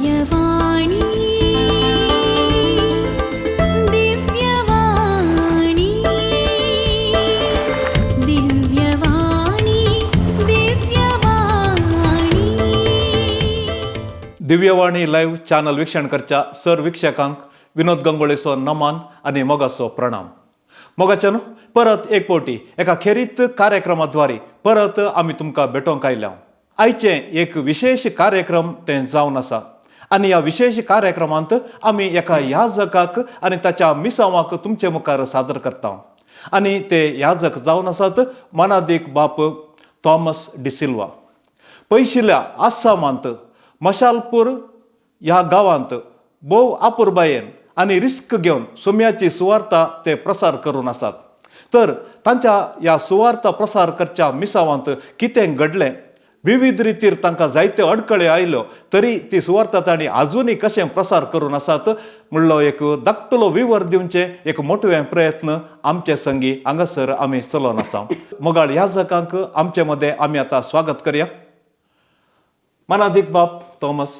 Divyavani Divyavani Divyavani Divyavani. Divyavani live channel वीक्षण करच्या sir वीक्षकांक विनोद गंगोळेचो नमन आनी मोगाचो प्रणाम. मोगाच्यानो, परत एक फावटी एका खेरीत कार्यक्रमाद्वारे परत आमी तुमकां भेटोवंक आयल्या. आयचें एक विशेश कार्यक्रम तें जावन आसा आनी ह्या विशेश कार्यक्रमांत आमी एका याजकाक आनी ताच्या मिसांवाक तुमचे मुखार सादर करता आनी ते याजक जावन आसात मानादीक बाप थॉमस डिसिल्वा. पयशिल्ल्या आसामांत मशालपूर ह्या गांवांत भोव आपुरबायेन आनी रिस्क घेवन सोम्याची सुवार्ता ते प्रसार करून आसात. तर तांच्या ह्या सुवार्ता प्रसार करच्या मिसावांत कितें घडलें, विविध रितीर तांकां जायते अडकळे आयल्यो तरी ती सुवार्ता तांणी आजुनूय कशें प्रसार करून आसात म्हणलो एक धाकटुलो विवर दिवचें एक मोटवें प्रयत्न आमचे संगी हांगासर आमी चलोवन आसा. मोगाळ याजकांक आमचे मदें आमी आतां स्वागत करया. मानादीक बाप थॉमस,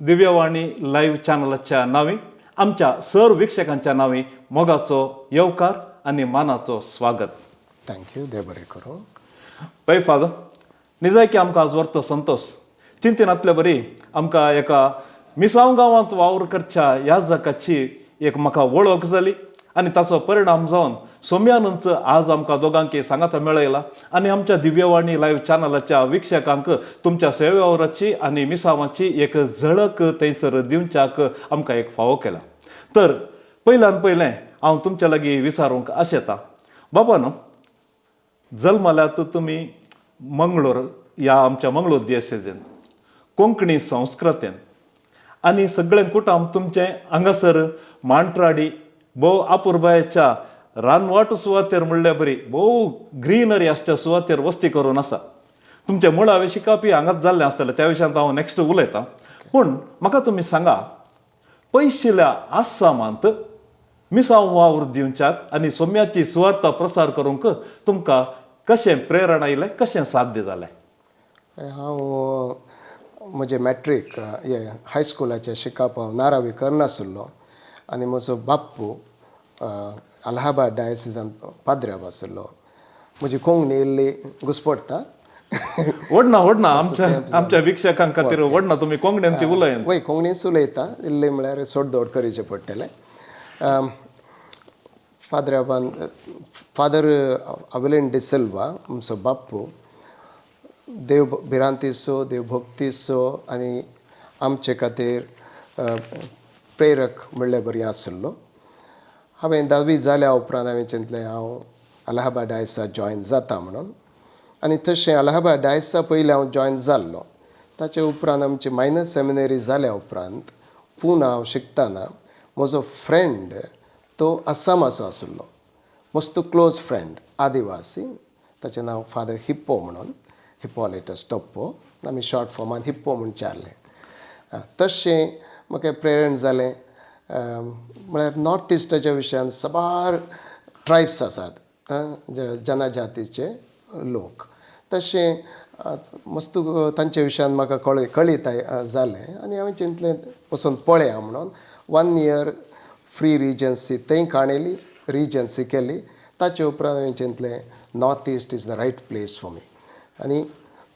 दिव्यवाणी लायव्ह चॅनलाच्या नांवी, आमच्या सर वीक्षकांच्या नांवी मोगाचो येवकार आनी मानाचो स्वागत. Thank you, देव बरें करूं. पळय फादर, निजायकी आमकां आज वर्तो संतोश चिंतिनातले बरी आमकां एका मिसांव गांवांत वावर करच्या याजकाची एक म्हाका वळख जाली आनी ताचो परिणाम जावन सोम्यानूच आज आमकां दोगांकी सांगाता मेळयला आनी आमच्या दिव्यवाणी लायव्ह चॅनलाच्या वीक्षकांक तुमच्या सेवेवराची आनी मिसावाची एक झळक थंयसर दिवच्याक आमकां एक फावो केला. तर पयल्यान पयलें हांव तुमच्या लागीं विचारूंक आशेतां, बाबा न्हू, जल्मल्यात तुमी मंगळूर ह्या आमच्या मंगळूर दियसेजीन कोंकणी संस्कृतेन आनी सगळें कुटुंब तुमचें हांगासर मांट्राडी भोव आपुरबायेच्या रानवाट सुवातेर म्हणल्यार बरी भोव ग्रिनरी आसच्या सुवातेर वस्ती करून आसा. तुमचें मुळावें शिकपी हांगाच जाल्लें आसतलें, त्या विशयांत हांव नॅक्स्ट उलयतां. पूण म्हाका तुमी सांगा, पयशिल्ल्या आसामांत मिसांव वावर दिवच्याक आनी सोम्याची सुवार्ता प्रसार करूंक तुमकां कशें प्रेरणा आयलें, कशें साध्य जालें? हांव म्हजें मॅट्रीक हे हायस्कुलाचें शिकप हांव नारावी करनासलो आनी म्हजो बाप्पू अलाहाबाद डायसिसान पाद्र्याब आशिल्लो. म्हजी कोंकणी इल्ली घुसपडटा. व्हडना व्हडना, आमच्या आमच्या वीक्षकां खातीर व्हडना, तुमी कोंकणीन ती उलयन. वय, कोंकणीच उलयता, इल्ली म्हळ्यार सोडदोड करचें पडटलें. फादराबान फादर अवेलीन डिसिल्वा आमचो बाप्पू देव भिरांतीचो, देवभक्तीचो आनी आमचे खातीर प्रेरक म्हणल्यार बरी आशिल्लो. हांवें धावी जाल्या उपरांत हांवें चिंतलें हांव अलाहाबाद डायसा जॉयन जाता म्हणून आनी तशें अलाहाबाद डायसा पयलीं हांव जॉयन जाल्लो. ताचे उपरांत आमची मायनर सेमिनरी जाल्या उपरांत पुना हांव शिकतना म्हजो फ्रेंड तो आसामाचो आशिल्लो, मस्त क्लोज फ्रेंड, आदिवासी, ताचें नांव फादर हिप्पो म्हणून, हिप्पोलेटस टोप्पो, आमी शॉर्ट फॉर्मान हिप्पो म्हूण चारलें. तशें म्हाका प्रेरण जालें. म्हळ्यार नॉर्थ इस्टाच्या विशयान साबार ट्रायब्स आसात, जनजातीचे लोक, तशें मस्त तांच्या विशयान म्हाका कळीत जालें आनी हांवें चिंतलें वचून पळया म्हणून. 1 इयर फ्री रिजन्सी थंय काणयली, रिजन्सी केली. ताचे उपरांत हांवें चिंतलें north east is the right place for me आनी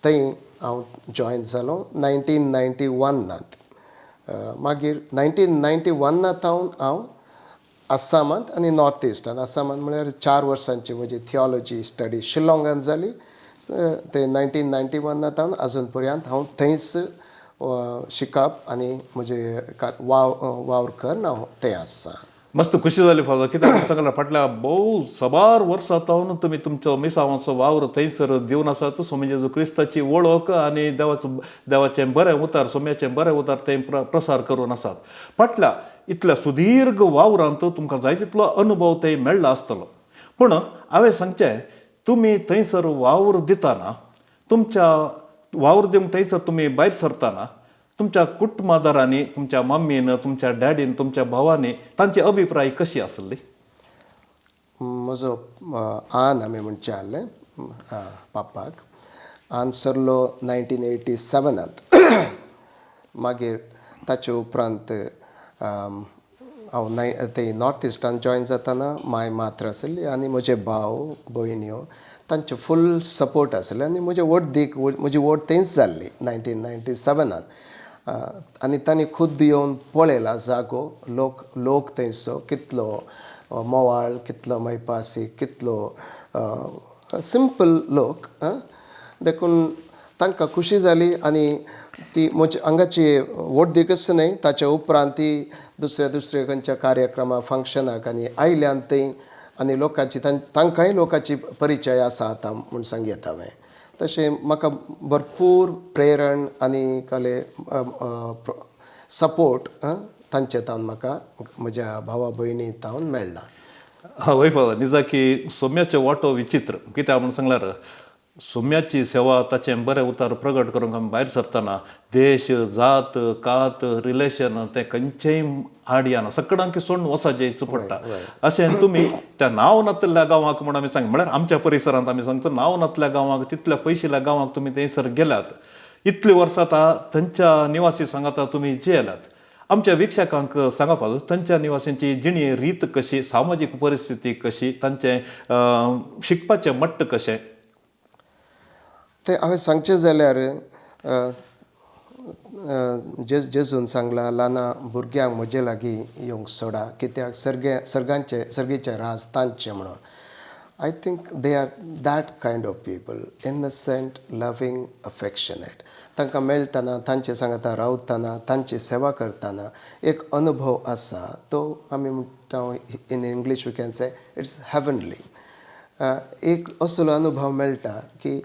थंय हांव जॉयन जालो 1991. मागीर 1991 सावन हांव आसामांत आनी नॉर्थ इस्टान. आसामांत म्हळ्यार 4 वर्सांची म्हजी थियोलॉजी स्टडी शिलाँगांत जाली. ते 1991 सावन अजून पर्यंत हांव थंयच शिकप आनी म्हजें वावर करून हांव थंय आसा. मस्त खुशी जाली फादर, कित्याक सगळ्या फाटल्या भोव साबार वर्सां सावन तुमी तुमचो मिसावांचो वावर थंयसर दिवन आसात. स्वामी जेजू क्रिस्ताची वळख आनी देवाचो देवाचें बरें उतार, सोम्याचें बरें उतार थंय प्रसार करून आसात. फाटल्या इतल्या सुदीर्घ वावरांत तुमकां जाय तितलो अनुभव थंय मेळ्ळा आसतलो. पूण हांवें सांगचें, तुमी थंयसर वावर दितना, तुमच्या वावर दिवंक थंयसर तुमी भायर सरतना तुमच्या कुटुंबादारांनी, तुमच्या मम्मीन, तुमच्या डॅडीन, तुमच्या भावांनी तांची अभिप्राय कशी आसली? म्हजो आन आमी म्हणचें आहलें पापाक, आन सरलो 1987. मागीर ताचे उपरांत हांव नाय ते नॉर्थ इस्टान जॉयन जाताना माय मात्र आसली आनी म्हजे भाव भयण्यो तांचे फूल सपोर्ट आसले आनी म्हजे व्हडदीक, म्हजी वोट थंयच जाल्ली 1997. आनी तांणी खुद्द येवन पळयला जागो, लोक लोक थंयचो कितलो मोवाळ, कितलो मैपासी, कितलो सिंपल लोक. देखून तांकां खुशी जाली आनी ती म्हजी हांगाची व्हडदीकच न्हय, ताच्या उपरांत ती दुसऱ्या दुसऱ्या खंयच्या कार्यक्रमा फंक्शनाक आनी आयल्यान थंय आनी लोकांची तांकांय लोकांची परिचय आसा आतां म्हूण सांगयेता हांवें. तशें म्हाका भरपूर प्रेरण आनी कले सपोर्ट तांचे तावन म्हाका म्हज्या भावा भयणी तावन मेळ्ळा. हय फादर, निजाकी सोम्याचें वांटो विचित्र. कित्याक म्हूण सांगल्यार सोम्याची सेवा, ताचें बरें उतार प्रगट करूंक आमी भायर सरतना देश, जात, कात, रिलेशन तें खंयचेंय आड येना, सगळ्यांक सोडून वचचेंच पडटा. अशें तुमी त्या नांव नातल्या गांवाक म्हूण आमी सांग, म्हळ्यार आमच्या परिसरांत आमी सांगता, नांव नातल्या गांवाक, तितल्या पयशिल्ल्या गांवाक तुमी थंयसर गेल्यात. इतली वर्सां आतां थंयच्या निवासी सांगाता तुमी जियेल्यात. आमच्या वीक्षकांक सांगा फादर, थंयच्या निवासींची जिणे रीत कशी, सामाजीक परिस्थिती कशी, तांचें शिकपाचें मट्ट कशें? तें हांवें सांगचें जाल्यार जेजून सांगलां, ल्हाना भुरग्यांक म्हजे लागीं येवंक सोडा, कित्याक सर्गे सर्गांचे सर्गीचें राज तांचें म्हणून. I think they are that kind of people, innocent, loving, affectionate. तांकां मेळटना, तांचे सांगाता रावतना, तांची सेवा करतना एक अनुभव आसा, तो आमी म्हणटा, in English we can say it's heavenly. एक असलो अनुभव मेळटा की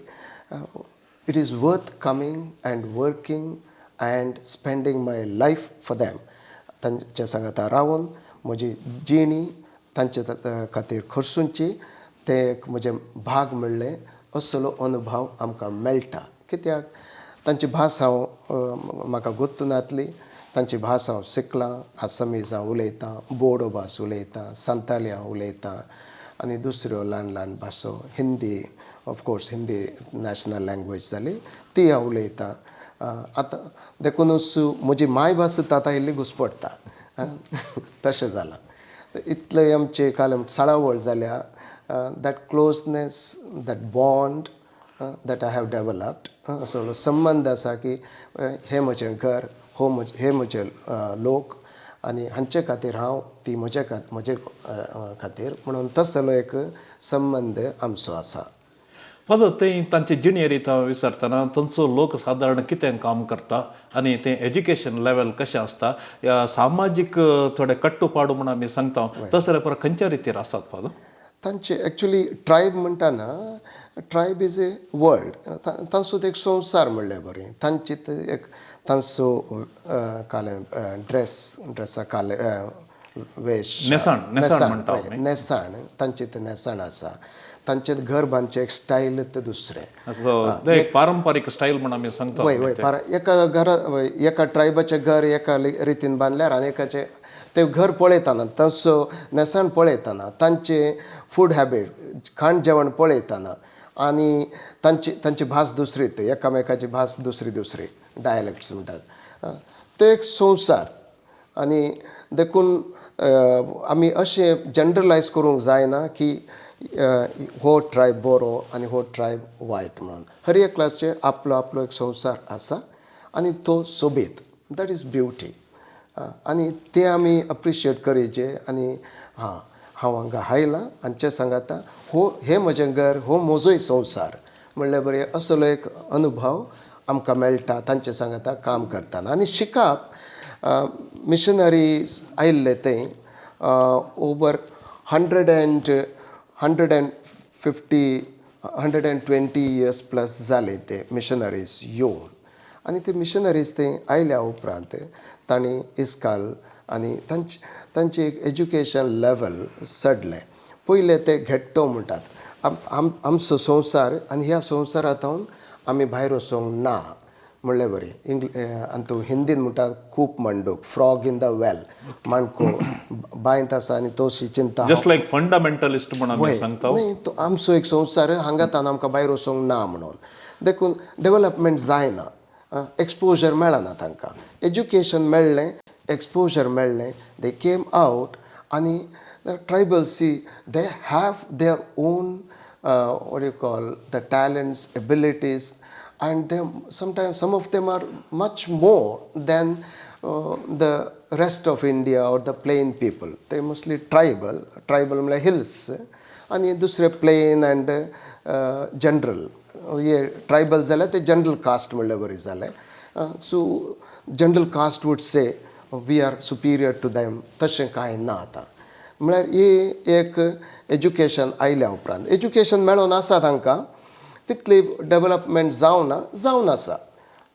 it is worth coming and working and spending my life for them. तांच्या सांगाता रावन म्हजी जिणी तांचे खातीर खर्चुची, तें एक म्हजें भाग म्हणलें असलो अनुभव आमकां मेळटा. कित्याक तांची भास हांव म्हाका गोत्तू नातली, तांची भास हांव शिकलां. आसामीज हांव उलयतां, बोडो भास उलयतां, संताली हांव उलयतां आनी दुसऱ्यो ल्हान ल्हान भासो, Hindi, of course Hindi national language जाली, ती हांव उलयतां आतां. देखूनच म्हजी मायभास आतां इल्ली घुसपडटा, तशें जालां. इतलें आमचे काल साळावळ जाल्या, that closeness, that bond that I have developed, असो संबंद आसा की हें म्हजें घर, हो म्हजें, हे म्हजे लोक आनी हांचे खातीर हांव, ती म्हजे खातीर म्हणून तसलो एक संबंद आमचो आसा. फादर, थंय तांचे जिणे रीत हांव विचारतना, थंयचो लोक सादारण कितें काम करता आनी तें एज्युकेशन लेवल कशें आसता, या सामाजीक थोडे कट्टू पाडू म्हूण आमी सांगता, तसले परत खंयच्या रितीर आसात फादर? तांचे एक्चुली ट्रायब म्हणटाना, ट्रायब is a world, तांचो एक संवसार म्हणल्यार बरें. तांची एक तांचो काले ड्रेस, ड्रेसा काले वेश. न्हेसण, न्हेसण म्हणटा आमी. न्हेसण, तांचे ते न्हेसण आसा. तांचे घर बांदचें एक स्टायल ते दुसरें. असो एक पारंपारीक स्टायल म्हूण आमी सांगता. वय, एका घरा, एका ट्रायबाचें घर एका रितीन बांदल्यार आनी एकाचें ते घर पळयतना, तांचो न्हेसण पळयतना, तांचे फूड हॅबीट, खाण जेवण पळयतना आनी तांची तांची भास दुसरी, ते एकामेकाची भास दुसरी दुसरी, डायलॅक्ट्स म्हणटात. ते एक संवसार आनी देखून आमी अशें जनरलायज करूंक जायना की हो ट्रायब बरो आनी हो ट्रायब वायट म्हणून. हर एकल्याचे आपलो आपलो एक संवसार आसा आनी तो सोबीत, that is beauty आनी ते आमी अप्रिशिएट करीचे. आनी हां, हांव हांगा आयलां हांचे सांगाता, हो हें म्हजें घर, हो म्हजोय संवसार म्हणल्यार बरें, असलो एक अनुभव आमकां मेळटा तांचे सांगाता काम करतना. आनी शिकप, मिशनरीज आयिल्ले थंय over 150, 120 years plus जाले ते मिशनरीज येवन. आनी ते मिशनरीज थंय आयल्या उपरांत तांणी इस्काल आनी तांचे तांचें एक एज्युकेशन लेवल चडलें. पयले ते घेट्टो म्हणटात, आमचो संवसार आनी ह्या संवसारांत आमी भायर वचोंक ना म्हणलें बरें. आनी तूं हिंदीन म्हणटात खूप मंडूक, फ्रॉग इन the well, माणको बांयत आसा आनी तशी चिंता. जस्ट लायक फंडामेंटलिस्ट म्हूण आमी सांगता. न्ही, तो आमचो एक संवसार, हांगा तान आमकां भायर वचोंक ना म्हणून. देखून डेवलपमेंट जायना. एक्सपोजर मेळना तांकां. एज्युकेशन मेळ्ळें, एक्सपोजर मेळ्ळें, they came out आनी the tribals, see, they have their own, what you call, the talents, abilities, and they sometimes, some of them are much more than the rest of India or the plain people. They mostly tribal, tribal म्हळ्यार hills, आनी दुसरे plan and general. हे tribal जाल्यार ते general caste म्हणल्यार बरी जालें. So general caste would say we are superior to them, तशें कांय ना आतां. म्हळ्यार ही एक एज्युकेशन आयल्या उपरांत, एज्युकेशन मेळोन आसा तांकां, तितली डेवलपमेंट जावना, जावन आसा,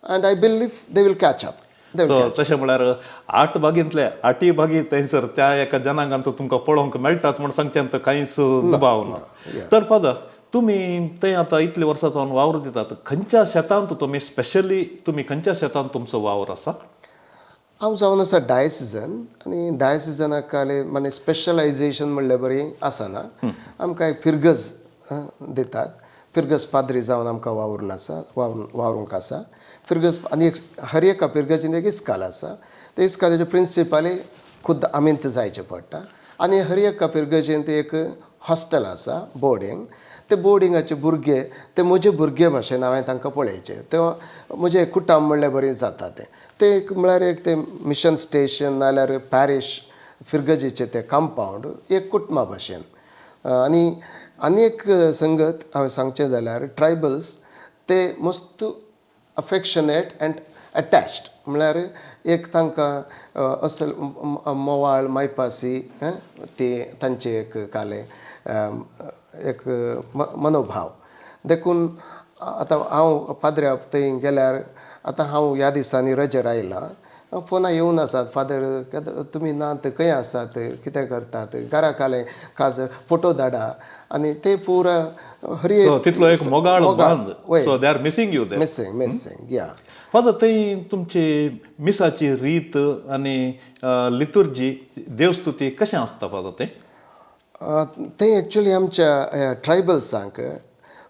and I believe they will catch up, they so तशें म्हळ्यार आठ भागींतले आठय भागी थंयसर त्या एका जनांगांत तुमकां पळोवंक मेळटात म्हण सांगचें तर कांयच दुबाव ना. तर फादर, तुमी थंय आतां इतलीं वर्सां जावन वावर दितात, खंयच्या शेतांत तुमी स्पेशली, तुमी खंयच्या शेतांत तुमचो वावर आसा? हांव जावन आसा डायसिजन, आनी डायसिजनाक काले माने स्पेशलायझेशन म्हणल्यार बरी आसना. आमकां एक फिरगज दितात. फिरगज पाद्री जावन आमकां वावरून आसा, वावरून वावरूंक आसा फिरगज. आनी एक हर एका फिरगजीन एक इस्काल आसा. ते इस्कालाचे प्रिंसिपाली खुद्द आमींत जायचें पडटा. आनी हर एका फिरगजेंत एक हॉस्टेल आसा, बोर्डींग. ते बोर्डिंगाचे भुरगे ते म्हजे भुरगे भाशेन हांवें तांकां पळयचे. ते म्हजें कुटुंब म्हणल्यार बरें जाता. तें तें एक म्हळ्यार एक तें मिशन स्टेशन नाल्यार पॅरीश फिरगजेचें तें कंपावंड एक कुटुंबा भाशेन. आनी आनी एक संगत हांवें सांगचें जाल्यार, ट्रायबल्स ते मस्त अफेक्शनेट अँड अटॅच्ड. म्हळ्यार एक तांकां असल मोवाळ मायपासी ती तांचे एक कालें एक मनोभाव. देखून आतां हांव पाद्र्या थंय गेल्यार, आतां हांव ह्या दिसांनी रजेर आयलां, फोनां येवन आसात, फादर तुमी नात, खंय आसात, कितें करतात, घरा कालें काज फोटो धाडा, आनी ते पुरा हरी So, तितलो एक मोगाळ बांद. So they are missing you there. Missing, missing, yeah. Father, थंय तुमची मिसाची रीत आनी लितुर्जी, देवस्तुती कशें आसता फादर तें? ते एक्चुली आमच्या ट्रायबल्सांक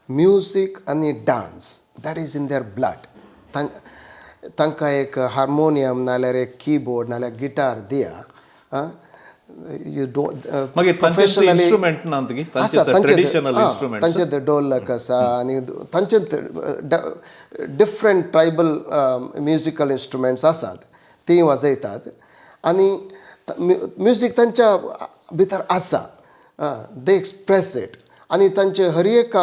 म्युजीक आनी dance, that is in their blood. तांकां एक हार्मोनियम नाल्यार एक किबोर्ड नाल्यार गिटार दिया, you don't मागीर तांचे इन्स्ट्रुमेंट ना ती? आसा. Traditional instrument? तांचे ते डोलक आसा आनी तांचे डिफरंट ट्रायबल म्युजिकल इन्स्ट्रुमेंट्स आसात, तीं वाजयतात आनी म्युजीक तांच्या भितर आसा. They express it. आनी तांचे हर एक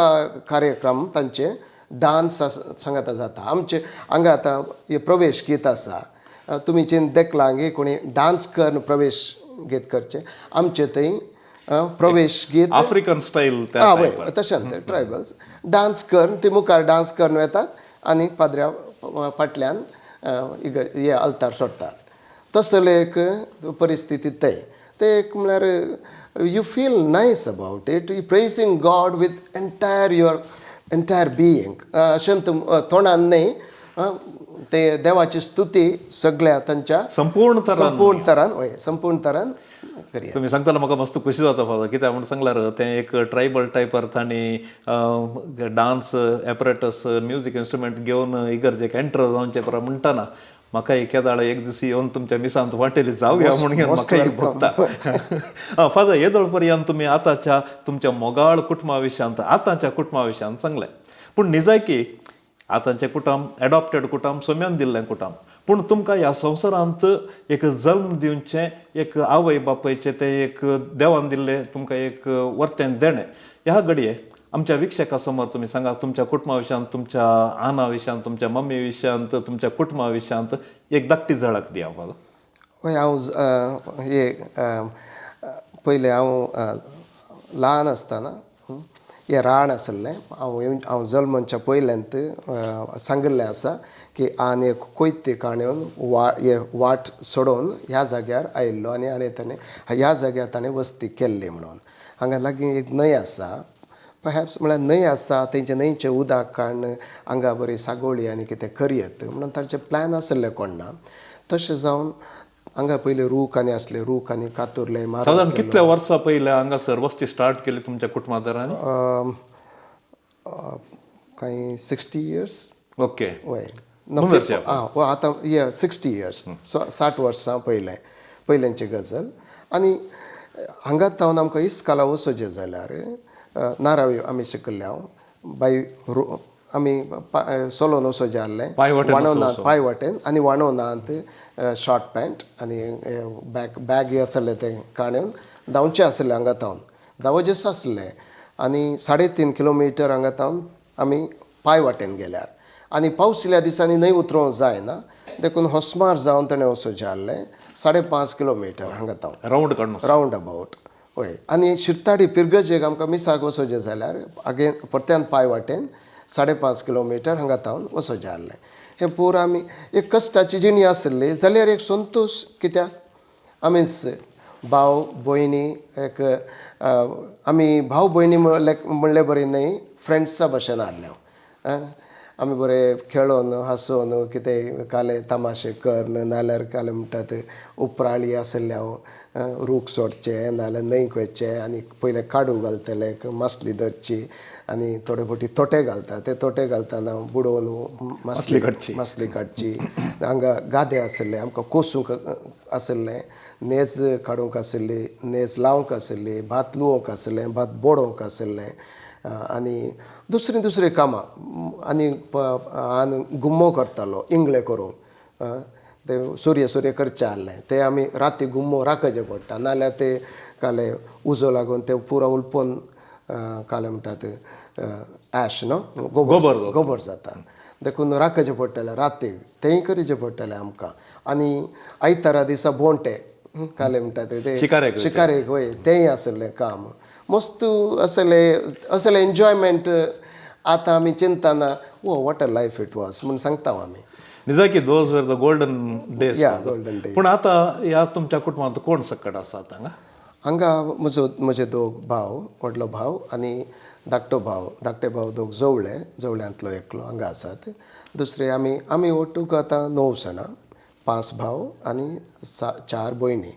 कार्यक्रम तांचे डांस सांगाता जाता. आमचे हांगा आतां हे प्रवेश गीत आसा, तुमी चेन देखलां गे, कोणी डांस करून प्रवेश गीत करचें. आमचे थंय प्रवेश गीत आफ्रिकन स्टायल. आं, वय, तशें ते ट्रायबल्स डांस करून ती मुखार डांस करून वेतात आनी पाद्र्या फाटल्यान हे अल्तार सोडटात. तसले एक परिस्थिती थंय. ते एक म्हळ्यार you feel nice about it, you praising God with entire your entire being. अशें तोंडान न्हय, ते देवाची स्तुती सगळ्या तांच्या संपूर्ण तरान. संपूर्ण तरान, वय, संपूर्ण तरान करया. तुमी सांगतना म्हाका मस्त खुशी जाता फादर. कित्याक म्हूण सांगल्यार तें एक ट्रायबल टायपार तांणी डान्स एपरेटस, म्युजीक इन्स्ट्रुमेंट घेवन इगर्जेक एंटर जावचें परा म्हणटाना म्हाका केदाळ एक दीस येवन तुमच्या मिसांत वांटेली जावया म्हूण म्हाका भोगता. फादर, येदोळ पर्यंत तुमी आतांच्या तुमच्या मोगाळ कुटुंबा विशयांत, आतांच्या कुटुंबा विशयांत सांगलें. पूण निजायकी आतांचें कुटुंब एडॉप्टेड कुटुंब, सोम्यान दिल्लें कुटुंब. पूण तुमकां ह्या संवसारांत एक जल्म दिवचें एक आवय बापायचें तें एक देवान दिल्लें तुमकां एक वर्तें देणें. ह्या घडये आमच्या विक्षका समोर तुमी सांगा, तुमच्या कुटुंबा विशयांत, तुमच्या आना विशयांत, तुमच्या मम्मी विशयांत, तुमच्या कुटुंबा विशयांत एक धाकटी झळक दिया म्हाका. हय, हांव हे पयलें हांव ल्हान आसतना हें रान आसलें. हांव हांव जल्मच्या पयल्यांत सांगिल्लें आसा की आनी एक कोयती काणून वा हे वाट सोडोवन ह्या जाग्यार आयिल्लो आनी आनी ताणें ह्या जाग्यार ताणें वस्ती केल्ली म्हणून. हांगा लागीं एक न्हंय आसा, परहॅप्स म्हळ्यार न्हंय आसा, तेंचे न्हंयचें उदक काडून हांगा बरी सागोळी आनी कितें करयत म्हणून तांचे प्लॅन आसले कोण ना. तशें जावन हांगा पयलीं रूख आनी आसले, रूख आनी कातुरले. सादारण कितल्या वर्सां पयलीं हांगासर वस्ती स्टार्ट केली तुमच्या कुटुंबादारांनी? कांय 60 इयर्स. ओके. वय. आं आतां 60 इयर्स, 60 वर्सां पयलें पयल्यांची गजाल. आनी हांगा तावन आमकां इस्काला वचोचें जाल्यार नारावी आमी शिकल्ले, हांव बाय आमी सोलोन वचोचें आहलें, वाणोनाथ पांय वाटेन आनी वाणोनाथ शॉर्ट पॅन्ट आनी बॅग बॅग आसलें तें काडून धांवचें आसलें हांगा तावन धांवचेंच आसलें. आनी 3.5 किलोमिटर हांगा तावन आमी पांय वाटेन गेल्यार आनी पावस येयल्या दिसांनी न्हंय उतरोवंक जायना देखून होसमार जावन तेणें वचोचें आहलें 5.5 किलोमिटर हांगा तावन रावंड काडून रावंड अबावट. हय. आनी शिरताडी पिरगजेक आमकां मिसाक वचोचें जाल्यार अगेन परत्यान पांय वाटेन 5.5 किलोमिटर हांगा तावन वचोचें आहलें. हें पुरो आमी एक कश्टाची जिणी आसली जाल्यार एक संतोश, कित्याक आमीच भाव भयणी एक आमी भाव भयणी म्हणले बरी न्हय, फ्रेंड्सा भशेन आहले. आमी बरे खेळोन हांसोन कितें काले तमाशे करन, नाल्यार काले म्हणटात उपराळी आसल्या रूख सोडचे नाल्यार न्हंयक वचचें आनी पयलें काडू घालतले, मासली धरची आनी थोडे फावटी तोटे घालता, ते तोटे घालतना बुडोवन मासली मासली काडची. हांगा गादे आसले आमकां कोसूंक आसलें, नेज काडूंक आसली, नेज लावंक आसली, भात लुवोंक आसलें, भात बोडोवंक आसलें आनी दुसरीं दुसरीं कामां. आनी आनी गुम्मो करतालो इंगळे करूंक, ते सूर्य सूर्य करचें आहलें ते आमी राती गुम्मो राखचें पडटा, नाल्यार ते काले उजो लागून ते पुरो उलपोन काले म्हणटात एश न्हू गोबर गोबर जाता, देखून राखचें पडटलें रातीक, तेंय करचें पडटलें आमकां. आनी आयतारा दिसा बोंटे काले म्हणटात ते शिकारेक, वय तेंय आसलें काम मस्त असले असले एन्जॉयमेंट. आतां आमी चिंतना oh what a life it was म्हूण सांगता आमी. निजाकी those were the golden days. Yeah golden days. पूण आतां ह्या तुमच्या कुटुंबांत कोण सकट आसा हांगा? हांगा म्हजो म्हजे दोग भाव, व्हडलो भाव आनी धाकटो भाव. धाकटे भाव दोग जवळे, जवळ्यांतलो एकलो हांगा आसात. दुसरे आमी आमी ओटूक आतां 9 जाणां, 5 भाव आनी 4 भयणी.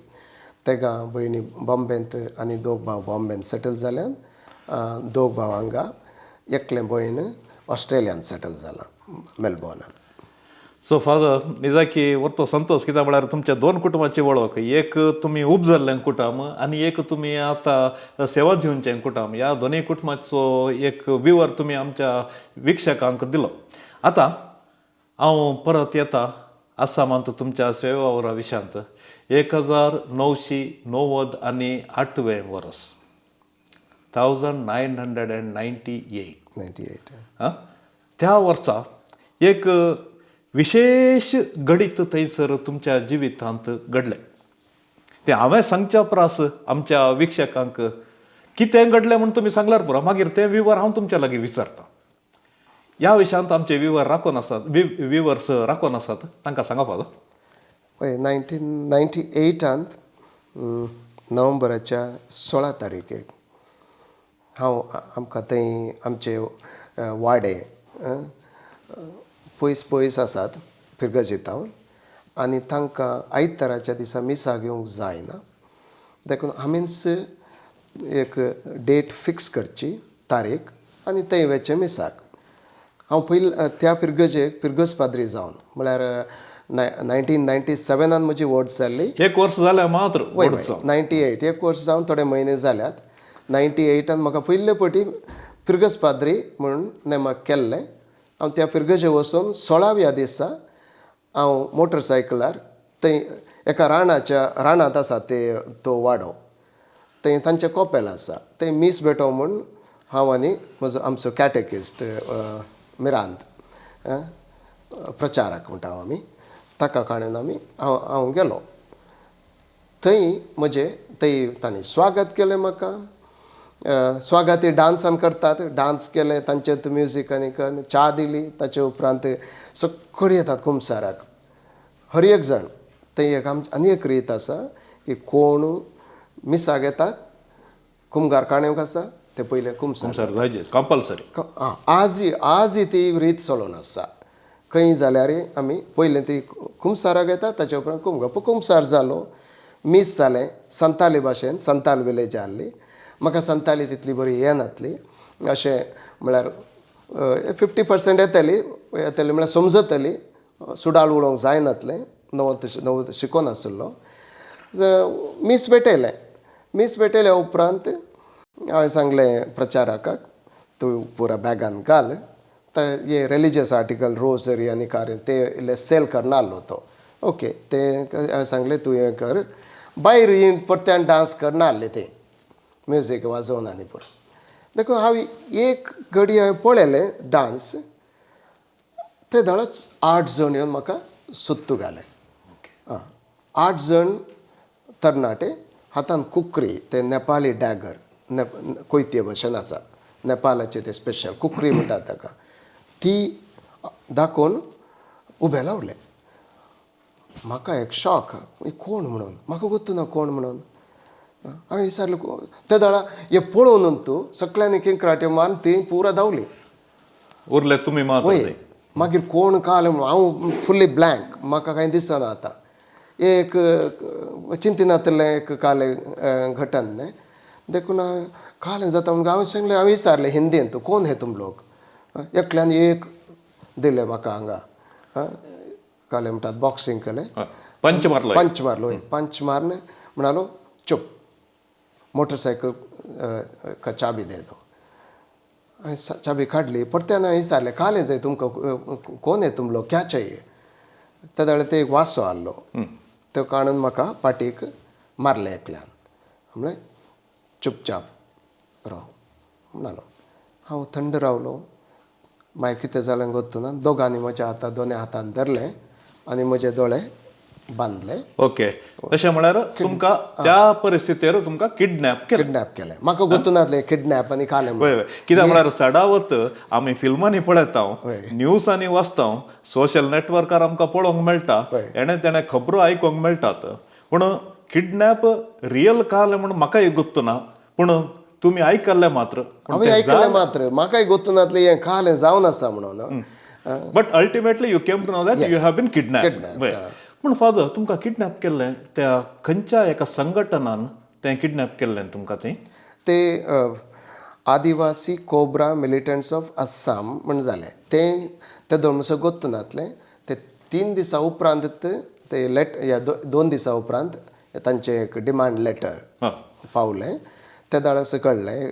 तेगा भयणी बॉम्बेंत आनी दोग भाव बॉम्बेंत सेटल जाल्यान, दोग भाव हांगा, एकलें भयण ऑस्ट्रेलियान सेटल जालां मेलबॉर्नान. सो फादर निजाकी वरतो संतोश, कित्याक म्हळ्यार तुमच्या 2 कुटुंबाची वळख, एक तुमी उपजल्लें कुटुंब आनी एक तुमी आतां सेवा दिवचें कुटुंब, ह्या दोनूय कुटुंबाचो एक विवर तुमी आमच्या वीक्षकांक दिलो. आतां हांव परत येता आसामांत तुमच्या सेवा विशयांत. 1998 वर्स, 1998 98. त्या वर्सा एक विशेश घडीत थंयसर तुमच्या जिवितांत घडलें. तें हांवें सांगच्या परस आमच्या वीक्षकांक कितें घडलें म्हूण तुमी सांगल्यार पुरो, मागीर तें विवर हांव तुमच्या लागीं विचारतां. ह्या विशयांत आमचे विवर राखून आसात, विवर्स राखून आसात, तांकां सांगा फादर. हय, 1998 नोव्हेंबराच्या 16 तारखेक हांव आमकां थंय आमचे वाडे पयस पयस आसात फिरगजेतावन आनी तांकां आयताराच्या दिसा मिसाक येवंक जायना, देखून आमीच एक डेट फिक्स करची तारीख आनी थंय वचचें मिसाक. हांव पयलीं त्या फिरगजेक फिरगज पाद्री जावन, म्हळ्यार 1997 म्हजी वोट जाल्ली. एक वर्स जालें मात्र. वय वय 98, एक वर्स जावन थोडे म्हयने जाल्यात. 98 म्हाका पयले फावटी फिरगज पाद्री म्हणून नेमक केल्लें. हांव त्या फिरगजे वचून 16व्या दिसा हांव मोटरसायकलार थंय एका राणाच्या रानांत आसा ते तो वाडो, थंय तांचें कॉपेल आसा, थंय मीस भेटो म्हूण हांव आनी म्हजो आमचो कॅटेकिस्ट मिरांत प्रचारक म्हणटा आमी, ताका काडून आमी हांव हांव गेलो थंय. म्हजें थंय तांणी स्वागत केलें म्हाका. स्वागत डांसान करतात, डांस केलें तांचें म्युजीक आनी च्या दिली. ताचे उपरांत सगळीं येतात कुमसाराक हर एक जाण. थंय एक आमची आनी एक रीत आसा की कोण मिसाक येतात, कुमगार काणेवंक आसा ते पयलें कुमसार कंपल्सरी. आजय आजय ती रीत चलोवन आसा. खंय जाल्यार आमी पयलें ती कुमसाराक येता, ताचे उपरांत कुमगार. कुमसार जालो, मीस जालें संताली भाशेन, संताल विलेज आहली. म्हाका संताली तितली बरी येनातली, अशें म्हळ्यार 50% येतली, येतली म्हळ्यार समजतली, सुडाळ उलोवंक जायनातलें, नवो नवो शिकोन आशिल्लो. मीस भेटयलें. मीस भेटयल्या उपरांत हांवें सांगलें प्रचारकाक, तूं पुरा बॅगान घाल तर हे रिलिजियस आर्टिकल, रोजरी आनी कार्य ते इल्ले सेल करनासलो तो. ओके, ते हांवें सांगलें तूं हें कर. भायर ही परत्यान डांस करनासले ते म्युजीक वाजोवन आनी पुरो. देखून हांव एक घडी हांवें पळयलें डांस, ते धडच 8 जण येवन म्हाका सुत्तू घाले. आं, 8 जण तरणाटे, हातान कुकरी, ते नेपाली डॅगर, कोयते भशेन आसा नेपालाचे ते स्पेशल कुकरी म्हणटात ताका, ती दाखोवन उबे रावले. म्हाका एक शॉक, कोण म्हणून म्हाका गोत्तू ना कोण म्हणून. हांवें विचारलें ते दळा हे पळोवन तूं सगळ्यांनी किंक्राट्यो मारून ती पुरा धांवली, उरले तुमी मात. वय मागीर कोण काल हांव फुल्ली ब्लँक, म्हाका कांय दिसना आतां. एक चिंतिनातलें एक काल घटन न्ही, देखून काल जाता म्हणून हांवें सांगलें, हांवें विचारलें हिंदीन, तूं कोण हे तुम लोक. एकल्यान एक दिलें म्हाका हांगा, काले म्हणटात बॉक्सिंग केलें, पंच मारलो, पंच मारलो. पंच मारून म्हणालो चुप, मोटरसायकल का चाबी दे दो. हांवें चाबी काडली. परत्यान हांवें विचारलें कालें जाय तुमकां, कोण हे तुम लोक, क्या चाहिए. त्या वेळार ते एक वासो आहलो, तो काडून म्हाका पाटीक मारलें एकल्यान. म्हणलें चुपचाप राव म्हणालो. हांव थंड रावलो. मागीर कितें जालें गोत्तू ना, दोगांनी म्हज्या हाता दोनूय हातान धरलें आनी म्हजे दोळे बांदले. ओके, अशें म्हळ्यार तुमकां त्या परिस्थितीर तुमकां किडनॅप केलें. किडनॅप केलें. म्हाका गोत्तू नासलें किडनॅप आनी कालें. वय वय, कित्याक म्हळ्यार सडावत आमी फिल्मांनी पळयता, न्यूजांनी वाचता, सोशल नेटवर्कार आमकां पळोवंक मेळटा, हेणें तेणें खबरो आयकूंक मेळटात, पूण किडनॅप रियल काल म्हूण म्हाकाय गोत्तू ना, पूण तुमी आयकल्लें मात्र. हांवें आयकल्लें मात्र, म्हाकाय गोत्तू नासलें हें कालें जावन आसा म्हणून. But ultimately you came to know that you have been kidnap. पूण फादर, तुमकां किडनॅप केल्लें त्या खंयच्या एका संघटनान तें किडनॅप केल्लें तुमकां तें? ते Adivasi cobra militants of Assam म्हण जालें तें. ते दोन म्हणसर गोत्तू नासलें. ते 3 दिसां उपरांत ते लेट या 2 दिसां उपरांत तांचें एक डिमांड लेटर पावलें. ते दाळास कळ्ळें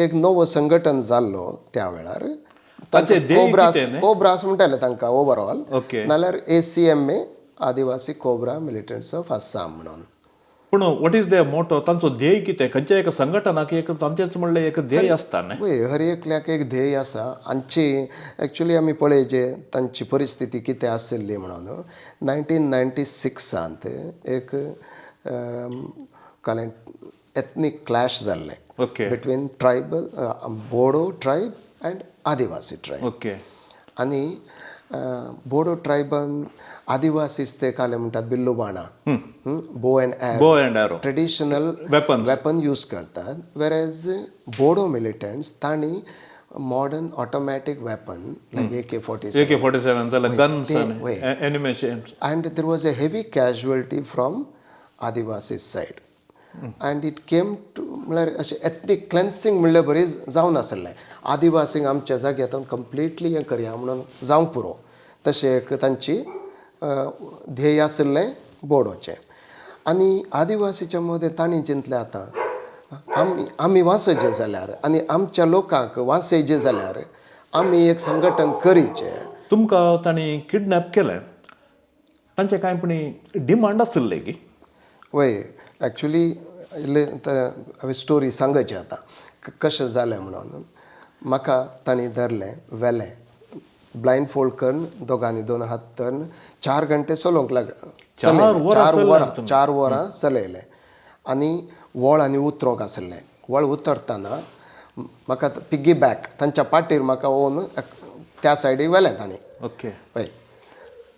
एक नवो संघटन जाल्लो त्या वेळार, कोब्रास, कोब्रास म्हणटाले तांकां ओवरऑल, नाल्यार ACMA Adivasi cobra militants of Assam म्हणून. पूण what is there मोटो, तांचो ध्येय कितें? खंयच्या एका संघटनाक एक तांचेच म्हणलें एक ध्येय आसता न्ही? वय, हर एकल्याक एक ध्येय आसा. आमची एक्चुली आमी पळयचे तांची परिस्थिती कितें आशिल्ली म्हणून. 1996 एक कालें एथनीक क्लॅश जाल्लें between tribal Bodo tribe and Adivasi tribe. आनी बोडो ट्रायबान आदिवासीस ते काले म्हणटात बिल्लू बाणा, bow and arrow, traditional weapon use करतात. वेरेज बोडो मिलिटंट्स तांणी modern automatic weapon like AK-47 and there was a heavy casualty from Adivasi side. And it came to म्हळ्यार अशें एथनीक क्लेन्सिंग म्हणल्यार बरी जावन आसलें. आदिवासींक आमच्या जाग्यार कंप्लिटली हें करया म्हणून जावंक पुरो, तशें एक तांची ध्येय आशिल्लें बोडोचें. आनी आदिवासीच्या मदें तांणी चिंतलें आतां आमी आमी वाचयचे जाल्यार आनी आमच्या लोकांक वाचयचे जाल्यार आमी एक संघटन करीचें. तुमकां तांणी किडनॅप केलें, तांचें कांय पण डिमांड आशिल्लें की? वय, एक्चुली इल्लें हांवें स्टोरी सांगची आतां कशें जालें म्हणून. म्हाका तांणी धरलें, व्हेलें, ब्लायंड फोल्ड करून दोगांनी दोन हात धरून 4 घंटे चलोवंक लाग, 4 वरां चलयलें. आनी वळ आनी उतरोंक आसलें. वळ उतरतना म्हाका पिग्गी बॅक तांच्या पाटीर म्हाका ओवन त्या सायडीक व्हेलें तांणी. ओके, हय,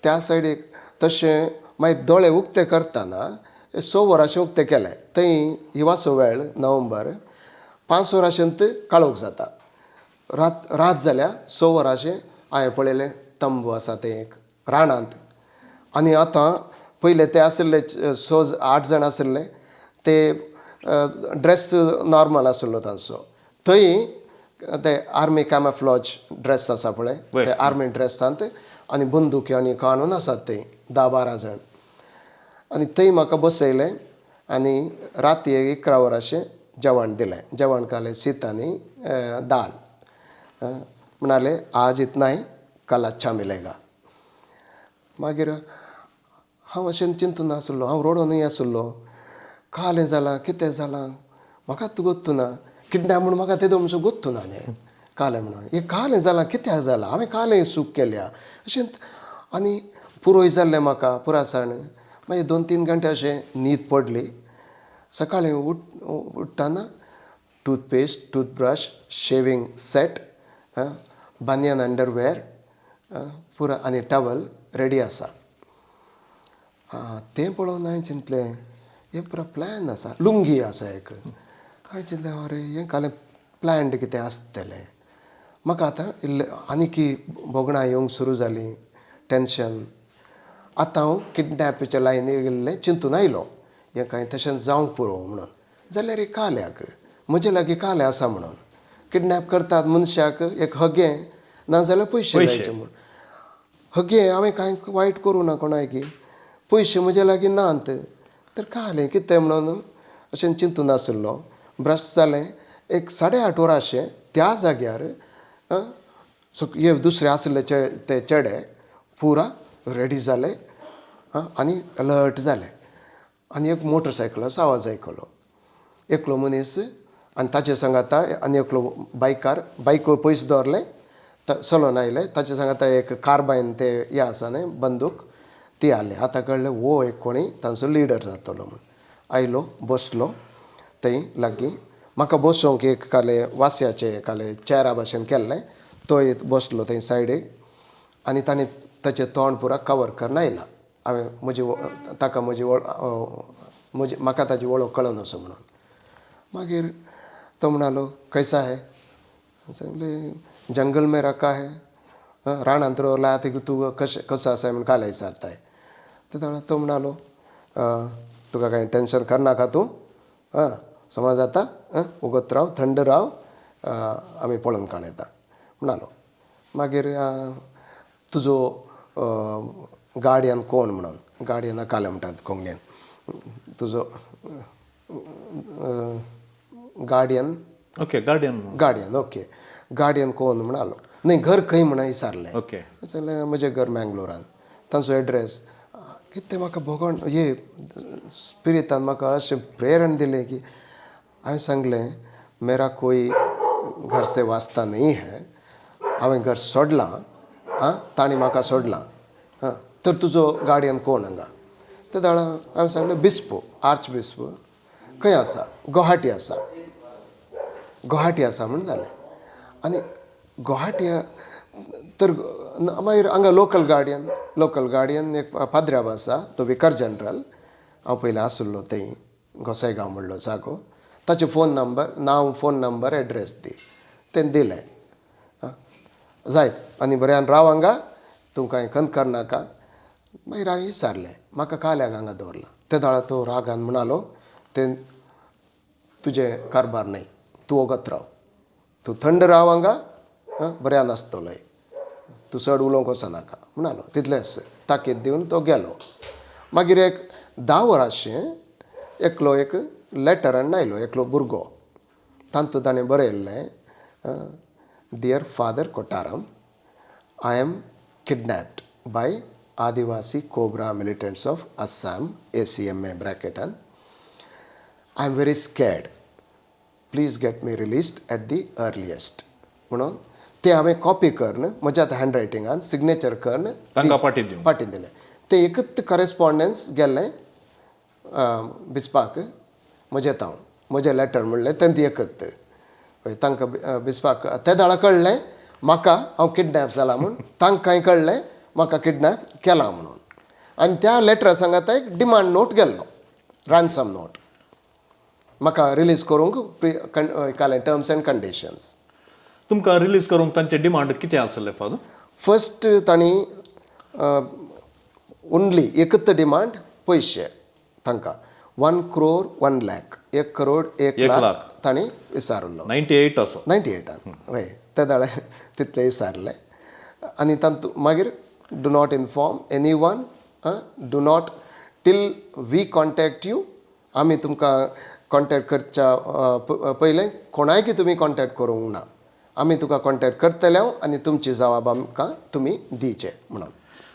त्या सायडीक तशें मागीर दोळे उक्ते करतना 6 वरांशें उक्तें केलें. थंय हिवासो वेळ नोव्हेंबर 5 वरांशेंत काळोख जाता. रात रात जाल्या 6 वरांचेर हांवें पळयलें तंबू आसा तें एक रानांत. आनी आतां पयले ते आशिल्ले 6-8 जाण आशिल्ले, ते ड्रेस नॉर्मल आशिल्लो तांचो. थंय ते आर्मी कॅमफ्लॉज ड्रेस आसा पळय, ते आर्मी ड्रेसांत आनी बंदुकी आनी काणून आसात थंय 10-12 जाण. आनी थंय म्हाका बसयलें आनी राती 11 वरांचेर जेवण दिलें. जेवण खालें शीत आनी दाल. म्हणाले आज इतना ही कल अच्छा मिलेगा. मागीर हांव अशें चिंतून आसलो, हांव रडोनूय आसलो. कालें जालां कितें जालां म्हाका गोत्तू ना. किडनॅप म्हूण म्हाका तेदो म्हणसो गोत्तू ना न्ही कालें म्हणून हें कालें जालां कित्याक जालां, हांवें कालें चूक केल्या अशें. आनी पुरोय जाल्लें म्हाका पुरासाण. मागीर 2-3 घंटे अशें न्हीद पडली. सकाळीं उठ्ठना toothpaste, toothbrush, shaving set, बानयन, underwear पुरा आनी टॉवल रेडी आसा. तें पळोवन हांवें चिंतलें हें पुरा प्लॅन आसा. लुंगी आसा एक. हांवें चिंतलें अरे हें कालें प्लॅन्ड कितें आसतलें. म्हाका आतां इल्लें आनीकी भोगणां येवंक सुरू जालीं, टेंशन. आतां हांव किडनॅपीच्या लायनीर गेल्लें चिंतून आयलो हें कांय तशें जावंक पुरो म्हणून. जाल्यार काल्याक म्हजे लागीं कालें आसा म्हणून किडनॅप करतात मनशाक एक हगें नाजाल्यार पयशे जायचे म्हूण. हगे हांवें कांय वायट करूं ना कोणायकी, पयशे म्हजे लागीं नात तर कालें कितें म्हणून अशें चिंतून आसलो. ब्रश जालें एक 8:30 वरांचेर त्या जाग्यार हे दुसरे आसले ते चेडे पुरा रेडी जाले आनी अलर्ट जाले. आनी एक मोटरसायकलाचो आवाज आयकलो. एकलो मनीस आनी ताचे सांगाता आनी एकलो बायकार, बायक पयस दवरलें, चलोन आयले. ताचे सांगाता एक कार्बायन ते हे आसा न्ही बंदूक ती आसली. आतां कळ्ळें हो एक कोणी तांचो लिडर जातलो म्हूण. आयलो बसलो थंय लागीं. म्हाका बसोवंक एक काले वास्याचें काले चेरा भाशेन केल्लें, तो एक बसलो थंय सायडीक आनी ताणें ताचें तोंड पुरा कवर करून आयला. हांवें म्हजी ताका म्हजी म्हजी म्हाका ताजी वळख कळनासो म्हणून. मागीर तो म्हणालो कैसा है. सांगलें जंगल में रखा है, रानांत दवरला आतां तूं कशें कसो आसा म्हूण काल विचारताय. तो म्हणालो तुका कांय टेंशन करनाका तूं, आं समज जाता, उगत राव, थंड राव, आमी पळोवन काण येता म्हणालो. मागीर तुजो गार्डियन कोण म्हणून, गार्डियना काले म्हणटात कोंकणीन, तुजो guardian, okay guardian, guardian okay guardian कोण म्हणालो. न्ही घर खंय म्हणून विचारलें. ओके जाल्यार म्हजें घर मँगलोरान, तांचो एड्रेस कितें म्हाका भोगण हे स्पिरितान म्हाका अशें प्रेरण दिलें की हांवें सांगलें मेरा कोई घर से वास्ता नहीं है, हांवें घर सोडलां, आं तांणी म्हाका सोडलां, आं तर तुजो गार्डियन कोण हांगा. ते दाळा हांवें सांगलें बिस्पो, आर्च बिस्पो खंय आसा, गुवाहाटी आसा, गुवाहाटी आसा म्हूण जालें. आनी गुवाहाटी तर मागीर हांगा लोकल गार्डियन, लोकल गार्डियन एक पाद्र्याब आसा, तो विकर जनरल, हांव पयलीं आसलो थंय गोसायगांव म्हणलो जागो, ताचे फोन नंबर, नांव, फोन नंबर, एड्रेस दी, तें दिलें. जायत आनी बऱ्यान राव हांगा, तूं कांय खंत करनाका. मागीर हांवें विचारलें म्हाका काल्याक हांगा दवरला. ते दाळा तो रागान म्हणालो तें तुजें कारबार न्हय, तूं वगत राव, तूं थंड राव हांगा, बऱ्यान आसतलोय, तूं चड उलोवंक वचनाका म्हणालो. तितलेंच ताकीद दिवन तो गेलो. मागीर एक 10 वरांचेर एकलो एक लेटर हाडून आयलो, एकलो भुरगो, तातूंत ताणें बरयल्लें dear father Kottaram, I am kidnapped by Adivasi cobra militants of Assam, ACMA ब्रॅकेटान, I am very scared, please get me released at the earliest म्हणून ते हांवें कॉपी करून म्हज्या हँड रायटिंगान सिग्नेचर करून पाटी दिलें. ते एकच करस्पॉन्डन्स गेल्लें बिस्पाक म्हजें तांव म्हजें लेटर म्हणलें तें एकच तांकां बिस्पाक ते दाळा कळ्ळें म्हाका हांव किडनॅप जाला म्हूण, तांकांय कळ्ळें म्हाका किडनॅप केलां म्हणून. आनी त्या लेटरा सांगाता एक डिमांड नोट गेल्लो, रॅन्सम नोट, म्हाका रिलीज करूंक कालें टर्म्स एंड कंडिशन्स. तुमकां रिलीज करूंक तांचे डिमांड कितें आसलें फादर? फर्स्ट तांणी ओन्ली एकच डिमांड, पयशे तांकां 1 crore 1 lakh, 1 crore 1 lakh तांणी विचारलो. 98 असो, 98 हय ते दाळे तितले विचारले. आनी तातूंत मागीर Do not inform anyone, do not till we contact you. आमी तुमकां कॉन्टॅक्ट करच्या पयलें कोणायकी तुमी कॉन्टॅक्ट करूंक ना. आमी तुका कॉन्टॅक्ट करतले आनी तुमची जवाब आमकां तुमी दिवचे म्हणून.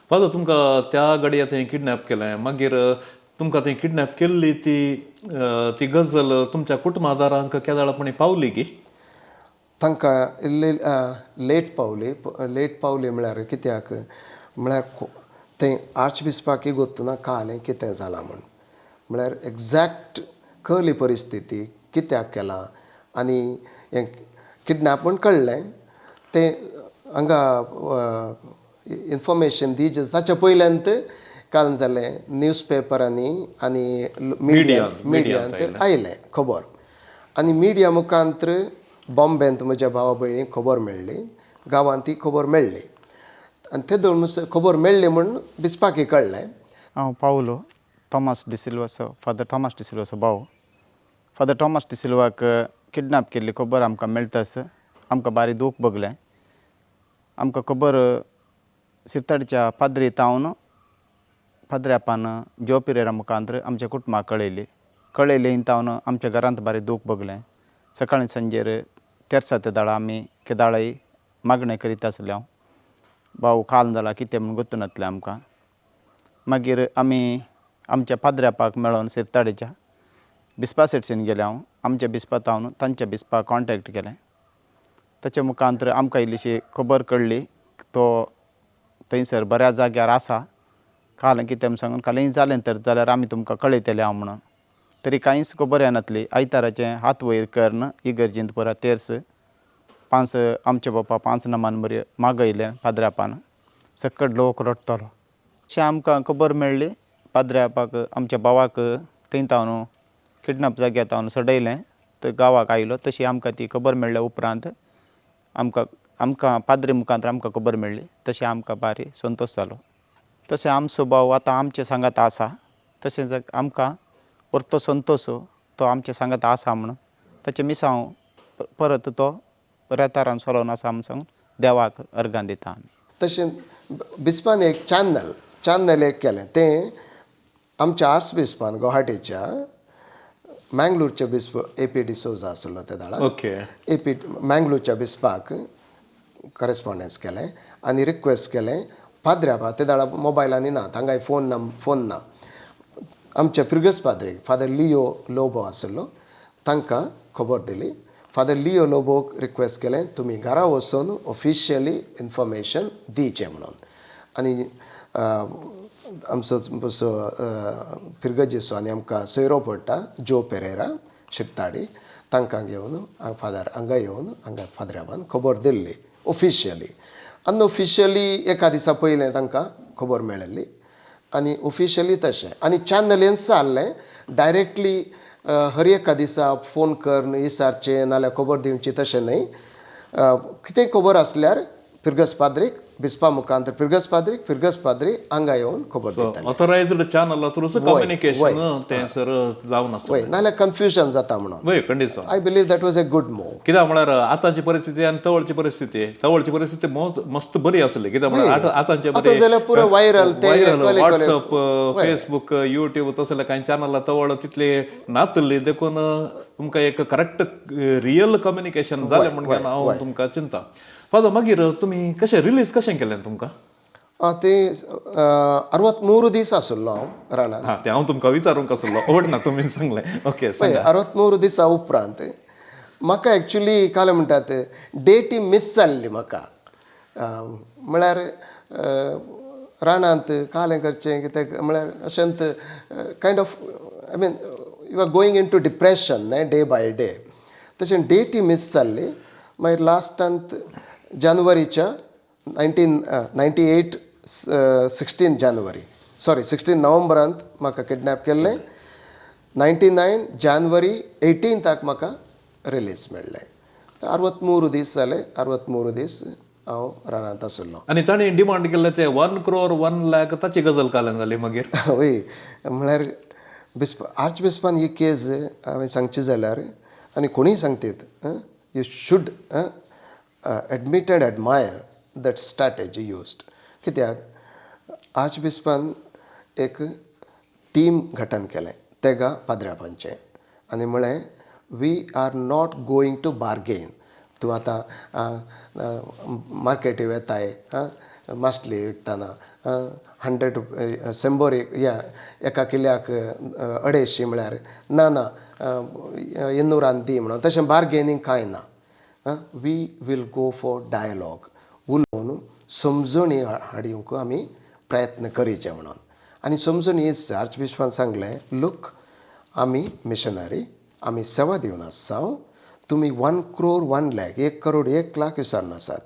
फादर, तुमकां त्या घडये थंय किडनॅप केलें, मागीर तुमकां थंय किडनॅप केल्ली ती ती गजल तुमच्या कुटुंबादारांक केदाळपणी पावली की? तांकां इल्ली लेट पावली. लेट पावली म्हळ्यार कित्याक म्हळ्यार थंय आर्च बिस्पाकय गोत्तू ना काल कितें जालां म्हूण, म्हळ्यार एग्जॅक्ट कळ्ळी परिस्थिती कित्याक केलां आनी हें किडनॅप म्हूण कळ्ळें. तें हांगा इन्फॉर्मेशन दिवचें ताच्या पयल्यान काल जालें न्यूज पेपरांनी आनी मिडियांत आयलें खबर आनी मिडिया मुखांत बॉम्बेंत म्हज्या भावा भयणीक खबर मेळ्ळी, गांवांत ती खबर मेळ्ळी आनी ते दोन खबर मेळ्ळी म्हूण बिस्पाकय कळ्ळें. हांव पावलो थॉमस डिसिल्वाचो, फादर थॉमस डिसिल्वाचो भाव. फादर थॉमस डिसिल्वाक किडनॅप केल्ली खबर आमकां मेळटाच आमकां बारी दूख भोगलें. आमकां खबर सिर्ताडच्या पाद्री तावन पाद्र्यापान जो पिरेरा मुखांत आमच्या कुटुंबाक कळयली. कळयली तावन आमच्या घरांत बारी दूख भोगलें. सकाळी सांजेर तेरसा ते दाळा आमी केदाळय मागणें करीत आसले. हांव भाव काल जाला कितें म्हूण गोत्तू नासलें आमकां. मागीर आमी आमच्या पाद्र्यापाक मेळोन सिर्ताडेच्या बिस्पा सेट्सीन गेले. हांव आमच्या बिस्पा तावन तांच्या बिस्पाक कॉन्टेक्ट केलें. ताच्या मुखांत आमकां इल्लीशी खबर कळ्ळी तो थंयसर बऱ्या जाग्यार आसा. काल कितें म्हूण सांगून कालय जालें तर जाल्यार आमी तुमकां कळयतले हांव म्हणून. तरी कांयच खबर येनासली. आयताराचें हात वयर करून इगर्जींत पुरा तेर्स पांच आमचे बापा पांच नमान बरी मागयलें पाद्र्यापान. सकट लोक रडटलो अशें आमकां खबर मेळ्ळी. पाद्र्यापाक आमच्या भावाक थंय तावन किडनॅप जाग्यार तावन सडयलें तर गांवाक आयलो. तशी आमकां ती खबर मेळ्ळ्या उपरांत आमकां आमकां पाद्री मुखांत आमकां खबर मेळ्ळी. तशें आमकां बारी संतोश जालो. तशें आमचो भाव आतां आमचे सांगात आसा. तशेंच आमकां परतो संतोश तो आमच्या सांगात आसा म्हणून ताचें मिसांव परत तो बऱ्या तरान चलोवन आसा म्हूण सांगून देवाक अर्गां दिता आमी. तशें बिस्पान एक चॅनल चॅनल एक केलें तें आमच्या आर्च बिस्पान गुवाहाटीच्या मँगलोरच्या बिस्प ए पी डिसोजा आसलो ते दाळा. ओके. ए पी मँगलोरच्या बिस्पाक करस्पॉन्डन्स केलें आनी रिक्वेस्ट केलें पाद्र्यापा ते दाळा मोबायलांनी ना, तांकां फोन ना, फोन ना. आमच्या फिर्गज पाद्री फादर लियो लोबो आसलो तांकां खबर दिली. फादर लियो लोबोक रिक्वेस्ट केलें तुमी घरा वचून ऑफिशियली इन्फॉर्मेशन दिवचें म्हणून. आनी आमचो फिर्गजीचो आनी आमकां सोयरो पडटा जो पेरेरा शिरताडी तांकां घेवन फादर हांगा येवन हांगा फादराबान खबर दिल्ली ऑफिशियली. अनऑफिशियली एका दिसा पयलें तांकां खबर मेळिल्ली आनी ऑफिशियली तशें. आनी चॅनलीन जाल्लें डायरेक्टली हर एका दिसा फोन करून विचारचें नाल्यार खबर दिवची तशें न्हय. कितें खबर आसल्यार फिर्गज पाद्रीक बिस्पा मुखांत फिर्गज पाद्रीक फिर्गज पाद्री हांगा येवन खबर दिताले. ऑथोरायज्ड चॅनल थ्रू कम्युनिकेशन तें सर जावन आसा. वय, नाल्यार कन्फ्युजन जाता म्हणून. वय, खंडीत. I believe that was a good move. कित्याक म्हळ्यार आतांची परिस्थिती आनी तवळची परिस्थिती, तवळची परिस्थिती मस्त बरी आसली. कित्याक म्हळ्यार आतांचे आतां जाल्यार पुरो व्हायरल ते वॉट्सअप, फेसबूक, युट्यूब तसले कांय चॅनल तवळ तितले नातली देखून तुमकां एक करेक्ट रियल कम्युनिकेशन जालें म्हण हांव तुमकां चिंता. फादर, मागीर तुमी कशें रिलीज कशें केलें तुमकां? ते 63 दीस आसलो हांव रानांत. हां, तें हांव तुमकां विचारूंक आसलो, व्हड ना तुमी सांगलें. ओके. 63 दिसा उपरांत म्हाका एक्चुली काल म्हणटात डेटी मीस जाल्ली म्हाका. म्हळ्यार रानांत कालें करचें कितें म्हळ्यार अशेंत kind of I mean you are going into depression न्हय डे बाय डे. तशें डेटी मीस जाल्ली. मागीर लास्टांत जानेवारीच्या 1998 16 जानेवारी सॉरी 16 नोव्हेंबरांत म्हाका किडनॅप केल्लें. 99 जानेवारी 18 म्हाका रिलीज मेळ्ळें. 63 दीस जाले. 63 दीस हांव रानांत आसलो. आनी तांणी डिमांड केल्लें ते 1 crore 1 lakh ताची गजल काल्यान जाली मागीर? वय, म्हळ्यार बिस्प आर्च बिस्पान ही केज हांवें सांगची जाल्यार आनी कोणूय सांगतीत, you should admit and admire that strategy used. कित्याक आर्चबिस्पान एक टीम गठन केलें तेगा पाद्र्यापांचें आनी म्हळें we are not going to bargain. तूं आतां मार्केटी वेताय मासली विकतना 100 रुपया 100 या एका किल्याक 250 म्हळ्यार ना ना 200 दी म्हणून तशें बार्गेनींग कांय ना. We will go for dialogue, उलोवन समजणी हाडूंक आमी प्रयत्न करीचे म्हणून. आनी समजणी आर्चबिस्पान सांगलें लूक आमी मिशनरी, आमी सेवा दिवन आसा, तुमी 1 crore 1 lakh 1 crore 1 lakh विसरून आसात,